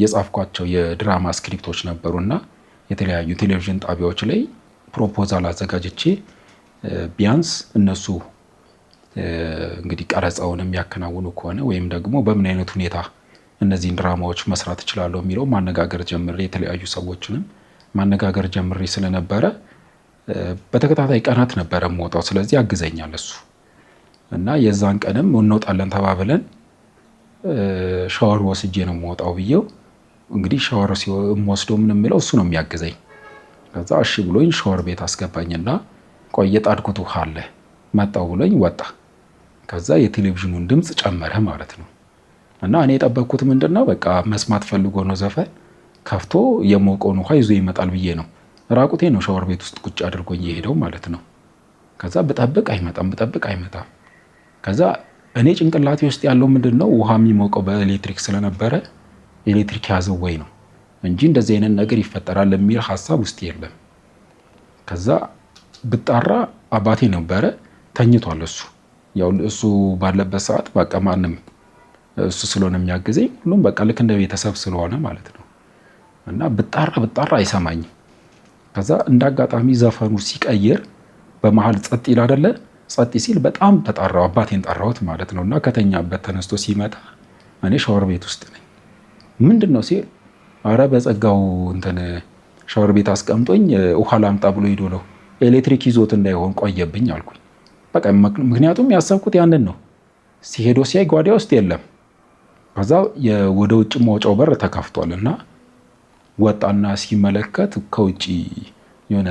የጻፍኳቸው የድራማ script ኦች ነበሩና የተለያዩ ቴሌቪዥን ጣቢያዎች ላይ proposal አዘጋጅቼ ቢያንስ እነሱ እንግዲህ ቀረጻውን የሚያከናውኑ ከሆነ ወይም ደግሞ በምን አይነት ሁኔታ እነዚህን ድራማዎች መስራት እችላለሁ የሚለው ማነጋገር ጀምሬ የተለያዩ ሰዎችንም ማነጋገር ጀምሬ ስለነበረ በተከታታይ ቀናት ነበረ የምወጣው። ስለዚህ ያግዘኛል እሱ እና የዛን ቀንም እንወጣለን ተባብለን ሻወር ወስጄ ነው የምወጣው ብዬው እንግዲህ ሻወር የምወስደው ምን የምለው እሱ ነው የሚያግዘኝ። ከዛ እሺ ብሎኝ ሻወር ቤት አስገባኝና ቆይ የጣድኩት ውሃ አለ መጣው ብሎኝ ወጣ። ከዛ የቴሌቪዥኑን ድምፅ ጨመረ ማለት ነው። እና እኔ የጠበቅኩት ምንድን ነው በቃ መስማት ፈልጎ ነው ዘፈን ከፍቶ የሞቀውን ውሃ ይዞ ይመጣል ብዬ ነው። ራቁቴ ነው ሻወር ቤት ውስጥ ቁጭ አድርጎኝ የሄደው ማለት ነው። ከዛ ብጠብቅ አይመጣም፣ ብጠብቅ አይመጣም። ከዛ እኔ ጭንቅላቴ ውስጥ ያለው ምንድን ነው ውሃ የሚሞቀው በኤሌክትሪክ ስለነበረ ኤሌክትሪክ ያዘው ወይ ነው እንጂ እንደዚህ አይነት ነገር ይፈጠራል የሚል ሀሳብ ውስጥ የለም። ከዛ ብጣራ አባቴ ነበረ ተኝቷል። እሱ ያው እሱ ባለበት ሰዓት በቃ ማንም እሱ ስለሆነ የሚያግዘኝ ሁሉም በቃ ልክ እንደ ቤተሰብ ስለሆነ ማለት ነው። እና ብጣራ ብጣራ አይሰማኝም። ከዛ እንደ አጋጣሚ ዘፈኑ ሲቀይር በመሀል ጸጥ ይል አይደለ? ጸጥ ሲል በጣም ተጣራው፣ አባቴን ጠራሁት ማለት ነው። እና ከተኛበት ተነስቶ ሲመጣ እኔ ሻወር ቤት ውስጥ ነኝ። ምንድን ነው ሲል አረ በጸጋው እንትን ሻወር ቤት አስቀምጦኝ ውሃ ላምጣ ብሎ ሄዶ ነው ኤሌክትሪክ ይዞት እንዳይሆን ቆየብኝ አልኩኝ። በቃ ምክንያቱም ያሰብኩት ያንን ነው። ሲሄዶ ሲያይ ጓዳ ውስጥ የለም። ከዛ ወደ ውጭ ማውጫው በር ተከፍቷል እና ወጣና ሲመለከት ከውጭ የሆነ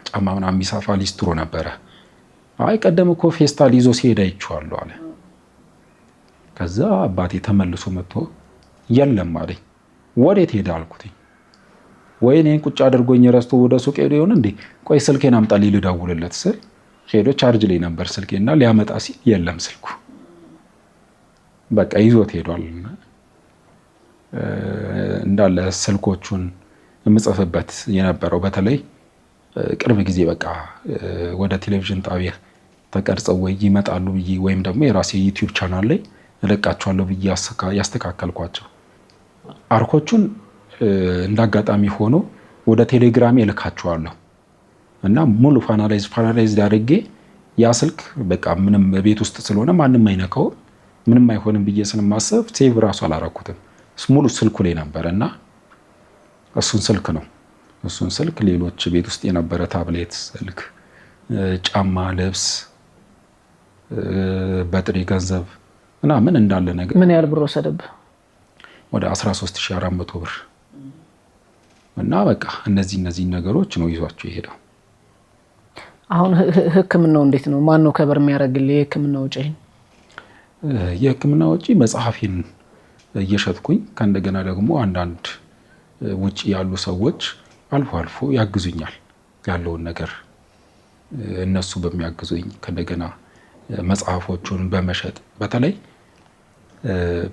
ጫማ ምናምን የሚሰፋ ሊስትሮ ነበረ። አይ ቀደም እኮ ፌስታል ይዞ ሲሄድ አይቼዋለሁ አለ። ከዛ አባቴ ተመልሶ መጥቶ የለም አለኝ። ወዴት ሄደ አልኩትኝ። ወይ እኔን ቁጭ አድርጎኝ ረስቶ ወደ ሱቅ ሄዶ ይሆን እንዴ? ቆይ ስልኬን አምጣልኝ ልደውልለት ስል ሄዶ ቻርጅ ላይ ነበር ስልኬና ሊያመጣ ሲል የለም ስልኩ በቃ ይዞት ሄዷል። እንዳለ ስልኮቹን የምጽፍበት የነበረው በተለይ ቅርብ ጊዜ በቃ ወደ ቴሌቪዥን ጣቢያ ተቀርጸው ወይ ይመጣሉ ብዬ ወይም ደግሞ የራሴ ዩቲዩብ ቻናል ላይ እለቃቸዋለሁ ብዬ ያስተካከልኳቸው arc ኦቹን እንዳጋጣሚ ሆኖ ወደ ቴሌግራሜ እልካቸዋለሁ እና ሙሉ finalize አድርጌ ያ ስልክ በቃ ምንም ቤት ውስጥ ስለሆነ ማንም አይነካውም ምንም አይሆንም ብዬ ስለማሰብ save ራሱ አላረኩትም። ሙሉ ስልኩ ላይ ነበረ እና እሱን ስልክ ነው እሱን ስልክ ሌሎች ቤት ውስጥ የነበረ ታብሌት፣ ስልክ፣ ጫማ፣ ልብስ፣ በጥሬ ገንዘብ ምናምን እንዳለ ነገር። ምን ያህል ብር ወሰደብህ? ወደ 13,400 ብር እና በቃ እነዚህ ነገሮች ነው ይዟቸው የሄደው። አሁን ሕክምናው እንዴት ነው? ማን ነው cover የሚያደርግልህ የሕክምና ወጪህን? የሕክምና ወጪ መጽሐፌን እየሸጥኩኝ ከእንደገና ደግሞ አንዳንድ ውጭ ያሉ ሰዎች አልፎ አልፎ ያግዙኛል። ያለውን ነገር እነሱ በሚያግዙኝ ከእንደገና መጽሐፎቹን በመሸጥ በተለይ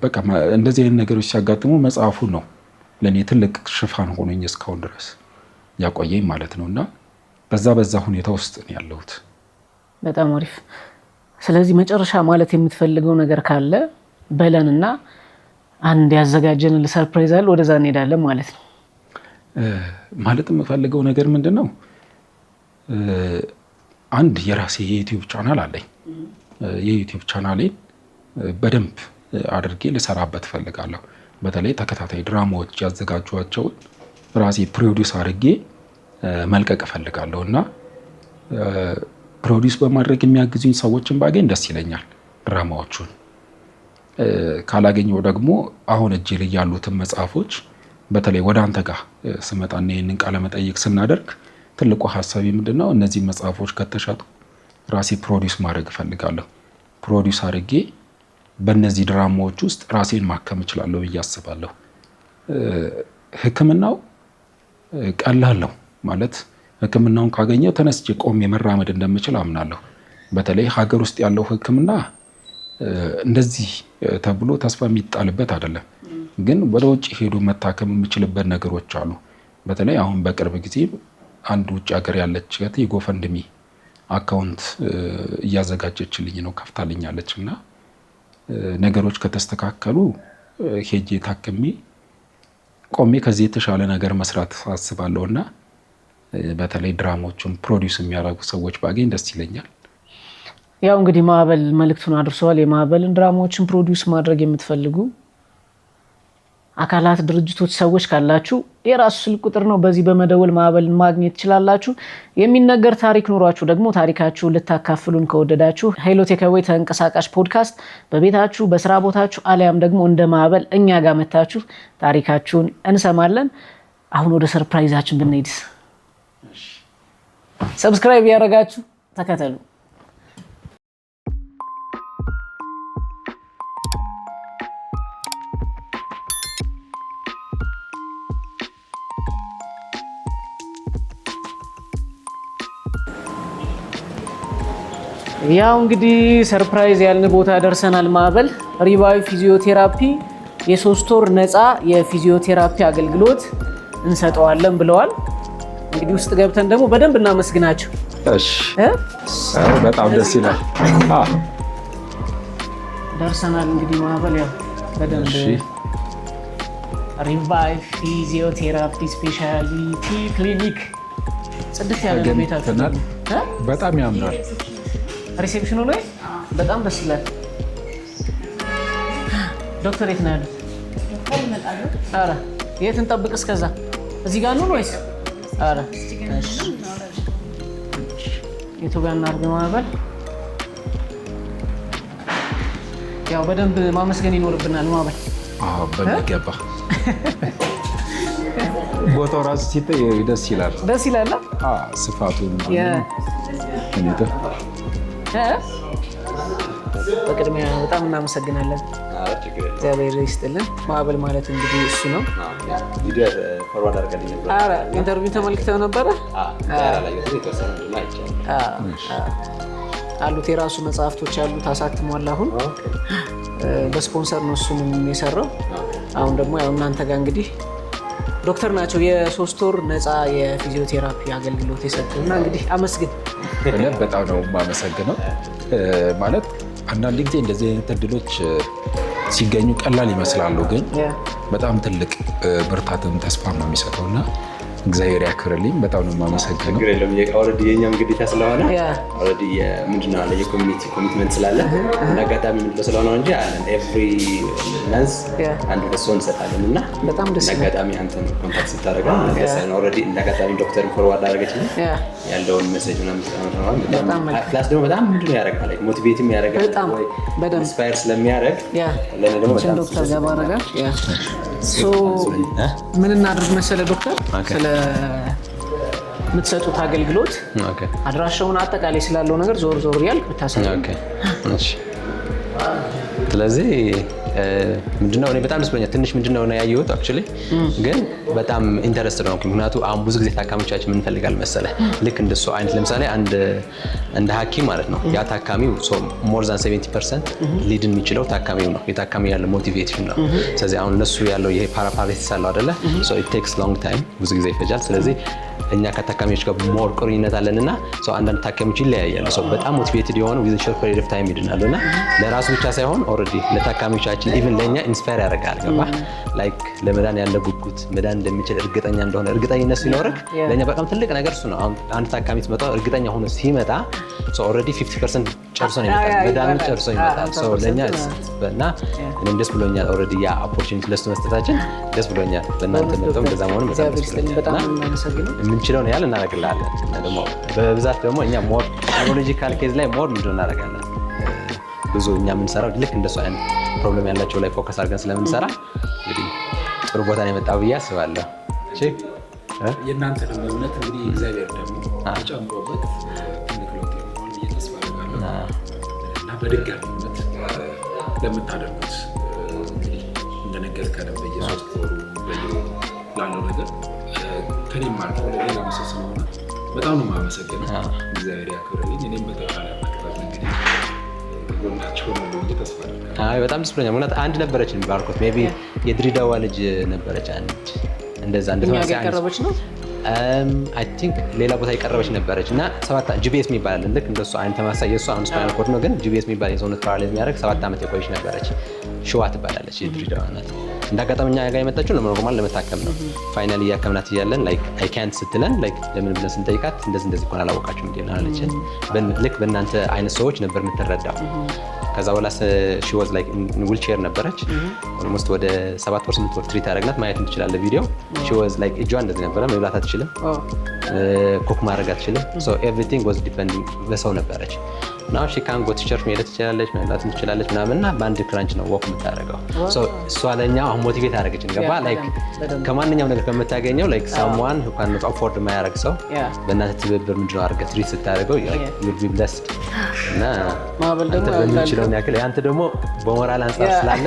በቃ እንደዚህ አይነት ነገሮች ሲያጋጥሙ መጽሐፉ ነው ለእኔ ትልቅ ሽፋን ሆኖኝ እስካሁን ድረስ ያቆየኝ ማለት ነው። እና በዛ ሁኔታ ውስጥ ነው ያለሁት። በጣም አሪፍ። ስለዚህ መጨረሻ ማለት የምትፈልገው ነገር ካለ በለንና አንድ ያዘጋጀን surprise አለ፣ ወደዛ እንሄዳለን ማለት ነው። ማለት የምፈልገው ነገር ምንድን ነው? አንድ የራሴ የዩቲዩብ ቻናል አለኝ። የዩቲዩብ ቻናሌን በደንብ አድርጌ ልሰራበት እፈልጋለሁ። በተለይ ተከታታይ ድራማዎች ያዘጋጇቸውን ራሴ produce አድርጌ መልቀቅ እፈልጋለሁ እና produce በማድረግ የሚያግዙኝ ሰዎችን ባገኝ ደስ ይለኛል። ድራማዎቹን ካላገኘው ደግሞ አሁን እጄ ላይ ያሉትን መጽሐፎች በተለይ ወደ አንተ ጋር ስመጣና ይህንን ቃለ መጠይቅ ስናደርግ ትልቁ ሀሳቢ ምንድን ነው? እነዚህ መጽሐፎች ከተሸጡ ራሴ produce ማድረግ እፈልጋለሁ። produce አድርጌ በእነዚህ ድራማዎች ውስጥ ራሴን ማከም እችላለሁ ብዬ አስባለሁ። ሕክምናው ቀላል ነው ማለት ሕክምናውን ካገኘ ተነስቼ ቆሜ መራመድ እንደምችል አምናለሁ። በተለይ ሀገር ውስጥ ያለው ሕክምና እንደዚህ ተብሎ ተስፋ የሚጣልበት አይደለም። ግን ወደ ውጭ ሄዶ መታከም የምችልበት ነገሮች አሉ። በተለይ አሁን በቅርብ ጊዜ አንድ ውጭ ሀገር ያለች እህቴ የ GoFundMe account እያዘጋጀችልኝ ነው፣ ከፍታልኛለች እና ነገሮች ከተስተካከሉ ሄጄ ታክሜ ቆሜ ከዚህ የተሻለ ነገር መስራት አስባለሁ እና በተለይ ድራማዎቹን produce የሚያደርጉ ሰዎች ባገኝ ደስ ይለኛል። ያው እንግዲህ ማዕበል መልእክቱን አድርሰዋል። የማዕበልን ድራማዎችን produce ማድረግ የምትፈልጉ አካላት፣ ድርጅቶች፣ ሰዎች ካላችሁ የራሱ ስልክ ቁጥር ነው። በዚህ በመደወል ማዕበልን ማግኘት ትችላላችሁ። የሚነገር ታሪክ ኖሯችሁ ደግሞ ታሪካችሁ ልታካፍሉን ከወደዳችሁ ሄሎ ቴክአዌይ ተንቀሳቃሽ ፖድካስት በቤታችሁ፣ በስራ ቦታችሁ አሊያም ደግሞ እንደ ማዕበል እኛ ጋር መታችሁ ታሪካችሁን እንሰማለን። አሁን ወደ surprise ኣችን ብንሄድስ? Subscribe ያደረጋችሁ ተከተሉ። ያው እንግዲህ surprise ያልን ቦታ ደርሰናል። ማዕበል Revive ፊዚዮቴራፒ የ3 ወር ነፃ የፊዚዮቴራፒ አገልግሎት እንሰጠዋለን ብለዋል። እንግዲህ ውስጥ ገብተን ደግሞ በደንብ እናመስግናቸው። እሺ፣ በጣም ደስ ይላል። ደርሰናል። እንግዲህ ማዕበል ያው በደንብ Revive Physiotherapy Specialty Clinic ጽድት ያለ ነው ቤታችሁ። በጣም ያምራል። Reception ኑ ላይ በጣም ደስ ይላል። ዶክተር የት ነው ያሉት? ኧረ የት እንጠብቅ? እስከዛ እዚህ ጋር እንሁን ወይስ? ኧረ የቱ ጋር እናድርግ? ማዕበል ያው በደንብ ማመስገን ይኖርብናል። ማዕበል። በሚገባ። ቦታው ራሱ ሲታይ ደስ ይላል። ደስ ይላል። ስፋቱ ሁኔታ። በቅድሚያ በጣም እናመሰግናለን። እግዚአብሔር ይስጥልን። ማዕበል ማለት እንግዲህ እሱ ነው። ኧረ interview ተመልክተው ነበረ አሉት። የራሱ መጽሐፍቶች ያሉት አሳትሟል። አሁን በስፖንሰር ነው እሱንም የሰራው። አሁን ደግሞ ያው እናንተ ጋር እንግዲህ ዶክተር ናቸው የ3 ወር ነፃ የፊዚዮቴራፒ አገልግሎት የሰጡ እና እንግዲህ አመስግን። እኔም በጣም ነው የማመሰግነው። ማለት አንዳንድ ጊዜ እንደዚህ አይነት እድሎች ሲገኙ ቀላል ይመስላሉ፣ ግን በጣም ትልቅ ብርታትም ተስፋ ነው የሚሰጠው እና እግዚአብሔር ያክብርልኝ። በጣም ነው የማመሰግነው። ችግር የለም። Already የኛም ግዴታ ስለሆነ already ምንድን ነው አለ የ community commitment ስላለ እንደ አጋጣሚ ምንድነው ስለሆነ እንጂ አለን every month አንድ ሁለት ሰው እንሰጣለን እና በጣም ደስ እንደ አጋጣሚ አንተን contact ስታደርገው already እንደ አጋጣሚ ዶክተርን forward አደረገችልኝ ያለውን message ምናምን plus ደግሞ በጣም ምንድን ነው ያደርጋል motivate ም ያደርጋል ወይ inspire ስለሚያደርግ ለእኔ ደግሞ በጣም ዶክተር ጋር ባረጋል። ምን እናድርግ መሰለ ዶክተር፣ ስለምትሰጡት አገልግሎት አድራሻውን፣ አጠቃላይ ስላለው ነገር ዞር ዞር ያልክ ብታሳይ። ስለዚህ ምንድነው እኔ በጣም ደስ ብሎኛል። ትንሽ ምንድነው ነው ያየሁት actually ግን በጣም interested ነው። ምክንያቱ አሁን ብዙ ጊዜ ታካሚዎቻችን ምን እንፈልጋለን መሰለህ፣ ልክ እንደሱ አይነት ለምሳሌ አንድ እንደ ሐኪም ማለት ነው ያ ታካሚው more than 70% ሊድን የሚችለው ታካሚው ነው። የታካሚው ያለው motivation ነው። ስለዚህ አሁን እነሱ ያለው ይሄ paraparesis አለው አይደለ? So it takes long time፣ ብዙ ጊዜ ይፈጃል። ስለዚህ እኛ ከታካሚዎች ጋር more ቁርኝነት አለን እና አንዳንድ ታካሚዎች ይለያያሉ። በጣም motivated የሆኑ within short period of time ይድናሉ እና ለራሱ ብቻ ሳይሆን already ለታካሚዎቻችን even ለእኛ inspire ያደርጋል። ገባ? Like ለመዳን ያለ ጉጉት፣ መዳን እንደሚችል እርግጠኛ እንደሆነ እርግጠኝነት ሲኖርክ ለእኛ በጣም ትልቅ ነገር እሱ ነው። አሁን አንድ ታካሚ ሲመጣ እርግጠኛ ሆኖ ሲመጣ already 50% ጨርሶ ነው ይመጣል፣ መዳኑን ጨርሶ ይመጣል። ለእኛ እና እኔም ደስ ብሎኛል። Already ያ opportunity ለሱ መስጠታችን ደስ ብሎኛል። በእናንተ መጥተው እንደዛ መሆኑ በጣም ደስ ብሎኛል። የምንችለውን ያህል እናደርግልሃለን እና ደግሞ በብዛት ደግሞ እኛ more neurological case ላይ more ምንድን እናደርጋለን፣ ብዙ እኛ የምንሰራው ልክ እንደሱ አይነት problem ያላቸው ላይ focus አድርገን ስለምንሰራ እንግዲህ ጥሩ ቦታ ነው የመጣው ብዬ አስባለሁ። የእናንተንም እምነት እንግዲህ እግዚአብሔር ደግሞ ተጨምሮበት ትልቅ ለውጥ ይኖረዋል ብዬ ተስፋ አደርጋለሁ እና በድጋሚ እውነት ለምታደርጉት እንግዲህ እንደነገርከንም በየ3 ወሩ በየወሩ ላለው ነገር ከኔም አልፎ ለሌላ ሰው ስለሆነ በጣም ነው የማመሰግነው። እግዚአብሔር ያክብርልኝ። እኔም በተቻለ መቅረብ እንግዲህ ከጎናቸው ነው ብዬ ተስፋ አደርጋለሁ። አይ፣ በጣም ደስ ብሎኛል። ምክንያት አንድ ነበረችን ባርኮት፣ maybe የድሬዳዋ ልጅ ነበረች፣ አንድ እንደዛ እኛ እንደተመሳሳይ ጋር አይነት የቀረበች ነው። I think ሌላ ቦታ የቀረበች ነበረች እና 7 GBS የሚባል አለ። ልክ እንደሱ አይነት ተመሳሳይ፣ የእሱ አሁን spinal cord ነው፣ ግን GBS የሚባል የሰውነት paralyze የሚያደርግ 7 ዓመት የቆየች ነበረች። ሽዋ ትባላለች፣ የድሬዳዋ ናት። እንደ አጋጣሚ እኛ ጋር የመጣችው ለ normal ለመታከም ነው። Finally እያከምናት እያለን ላይክ አይ ካንት ስትለን፣ like ለምን ብለን ስንጠይቃት እንደዚህ እንደዚህ እኮ አላወቃችሁም እንዴ አለችን። ልክ በእናንተ አይነት ሰዎች ነበር የምትረዳው። ከዛ በኋላ she was like wheelchair ነበረች። Almost ወደ 7 ወር 8 ወር treat አደረግናት። ማየት ትችላለህ ቪዲዮ። She was like እጇ እንደዚህ ነበረ፣ መብላት አትችልም፣ cook ማድረግ አትችልም። So everything was depending በሰው ነበረች። Now she can go to church፣ መሄድ ትችላለች፣ መብላት ትችላለች ምናምን እና በአንድ crutch ነው walk የምታደርገው። So እሷ ለእኛ አሁን motivate አደረገችን። ገባ like ከማንኛውም ነገር ከምታገኘው ላይክ ሳምዋን ሁ ካን ኖት አፎርድ የማያደርግ ሰው በእናንተ ትብብር ምንድነው አድርገህ treat ስታደርገው you'll be blessed እና ማዕበል ደግሞ አንተ በምንችለውን ያክል፣ አንተ ደግሞ በሞራል አንጻር ስላለ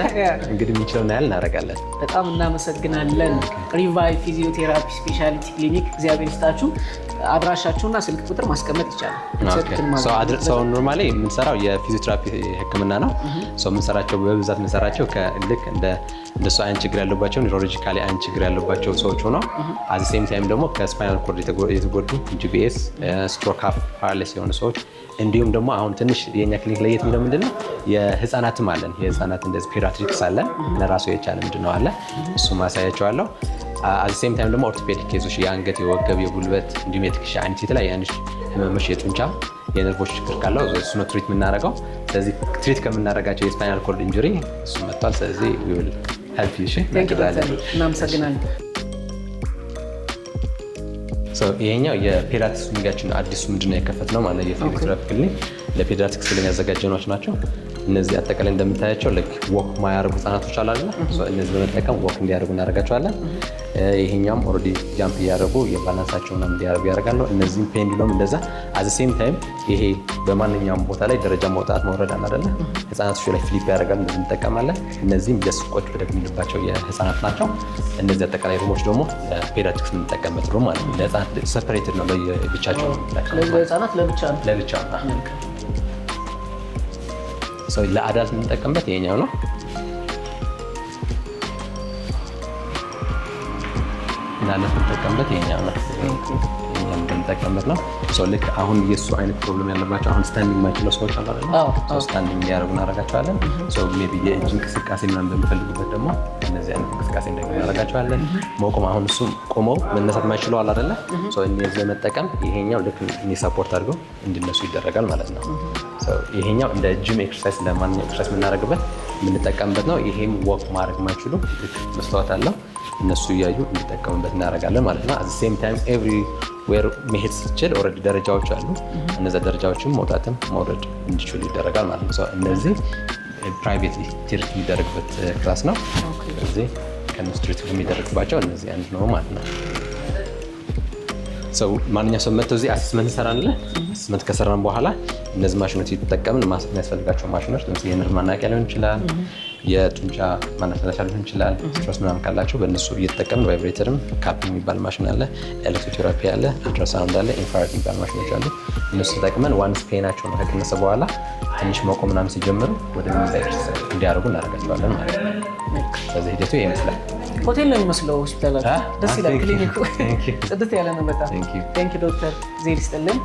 እንግዲህ የምንችለውን ያህል እናደርጋለን። በጣም እናመሰግናለን። Revive Physiotherapy Specialty Clinic፣ እግዚአብሔር ይስጣችሁ። አድራሻችሁና ስልክ ቁጥር ማስቀመጥ ይቻላል። So normally የምንሰራው የፊዚዮቴራፒ ሕክምና ነው። የምንሰራቸው በብዛት የምንሰራቸው ልክ እንደሱ አይነት ችግር ያለባቸው፣ neurologically አይነት ችግር ያለባቸው ሰዎች ሆነው at same time ደግሞ ከ spinal cord የተጎዱ፣ GBS፣ stroke፣ half paralysis የሆኑ ሰዎች፣ እንዲሁም ደግሞ አሁን ትንሽ የኛ ክሊኒክ ለየት የሚለው ምንድነው የህፃናትም አለን። የህፃናት እንደዚህ pediatrics አለን፣ ለራሱ የቻለ ምንድነው አለ፣ እሱ ማሳያቸዋለሁ። At same time ደግሞ orthopedic case ኦች የአንገት፣ የወገብ፣ የጉልበት እንዲሁም የትከሻ አይነት የተለያዩ አይነት ህመሞች፣ የጡንቻ፣ የነርቮች ችግር ካለው እሱ ነው treat የምናደርገው። ስለዚህ treat ከምናደርጋቸው የ spinal cord injury እሱ መጥቷል። ስለዚህ we will help you። እሺ፣ እናመሰግናለን። ይሄኛው የ pediatrics wing ኣችን አዲሱ ምንድነው የከፈት ነው ማለት የፊዚዮቴራፒ ክሊኒክ ለ pediatrics ብለን ያዘጋጀናቸው ናቸው። እነዚህ አጠቃላይ እንደምታያቸው like walk ማያደርጉ ህጻናቶች አሉ አይደለ? እነዚህ በመጠቀም walk እንዲያደርጉ እናደርጋቸዋለን። ይሄኛውም already jump እያደረጉ የ balance ኣቸው ምናምን እንዲያደርጉ ያደርጋሉ። እነዚህም pendulum እንደዛ፣ at the same time ይሄ በማንኛውም ቦታ ላይ ደረጃ መውጣት መውረድ አለ አይደለ? ህጻናቶች ላይ flip ያደርጋሉ፣ እንደዚህ እንጠቀማለን። እነዚህም ደስ ቁጭ ብድግ የሚልባቸው የህፃናት ናቸው። እነዚህ አጠቃላይ room ኦች ደግሞ ለ pediatrics የምንጠቀምበት room ማለት ነው። ለህፃናት separated ነው፣ ለብቻቸው ነው የምንጠቀመው። ስለዚህ ለህፃናት ለብቻ ነው። ለብቻ ነው። ለ adult የምንጠቀምበት ይሄኛው ነው። ለ adult የምንጠቀምበት ይሄኛው ነው። ይሄኛው የምንጠቀምበት ነው። So ልክ አሁን የእሱ አይነት problem ያለባቸው፣ አሁን standing የማይችለው ሰዎች አሉ አይደል? So standing እንዲያደርጉ እናደርጋቸዋለን። So maybe የእጅ እንቅስቃሴ ምናምን በሚፈልጉበት ደግሞ እነዚህ አይነት እንቅስቃሴ እንዲያደርጉ እናደርጋቸዋለን። መቆም፣ አሁን እሱ ቆመው መነሳት የማይችለው አለ አይደለ? So እነዚህ በመጠቀም ይሄኛው ልክ knee support አድርገው እንዲነሱ ይደረጋል ማለት ነው። So ይሄኛው እንደ gym exercise፣ ለማንኛውም exercise የምናደርግበት የምንጠቀምበት ነው። ይሄም walk ማድረግ የማይችሉ ልክ መስተዋት አለው፣ እነሱ እያዩ እንዲጠቀሙበት እናደርጋለን ማለት ነው። At same time everywhere መሄድ ስትችል already ደረጃዎች አሉ። እነዛ ደረጃዎችም መውጣትም መውረድ እንዲችሉ ይደረጋል ማለት ነው። እነዚህ privately treat የሚደረግበት class ነው። ስለዚህ ከእነሱ treat የሚደረግባቸው እነዚህ አንድ ነው ማለት ነው። So ማንኛውም ሰው መጥቶ እዚህ assessment እንሰራለን። Assessment ከሰራን በኋላ እነዚህ ማሽኖች እየተጠቀምን የሚያስፈልጋቸው ማሽኖች ለምሳሌ የነርቭ ማናቂያ ሊሆን ይችላል፣ የጡንቻ ማነሳሳሻ ሊሆን ይችላል። Stress ምናምን ካላቸው በእነሱ እየተጠቀምን vibrator ም፣ cupping የሚባል ማሽን አለ፣ electrotherapy አለ፣ አልትራሳውንድ አለ፣ infrared የሚባል ማሽኖች አሉ። እነሱ ተጠቅመን once pain ኣቸውን ከቀነሰ በኋላ ትንሽ መቆም ምናምን ሲጀምሩ ወደ መኝታ exercise እንዲያደርጉ እናደርጋቸዋለን ማለት ነው። ስለዚህ ሂደቱ ይሄ ይመስላል። ሆቴል ነው የሚመስለው ሆስፒታላችሁ። ደስ ይላል። ክሊኒኩ ጽድት ያለ ነው በጣም። Thank you. Thank you ዶክተር፣ እግዜር ይስጥልን።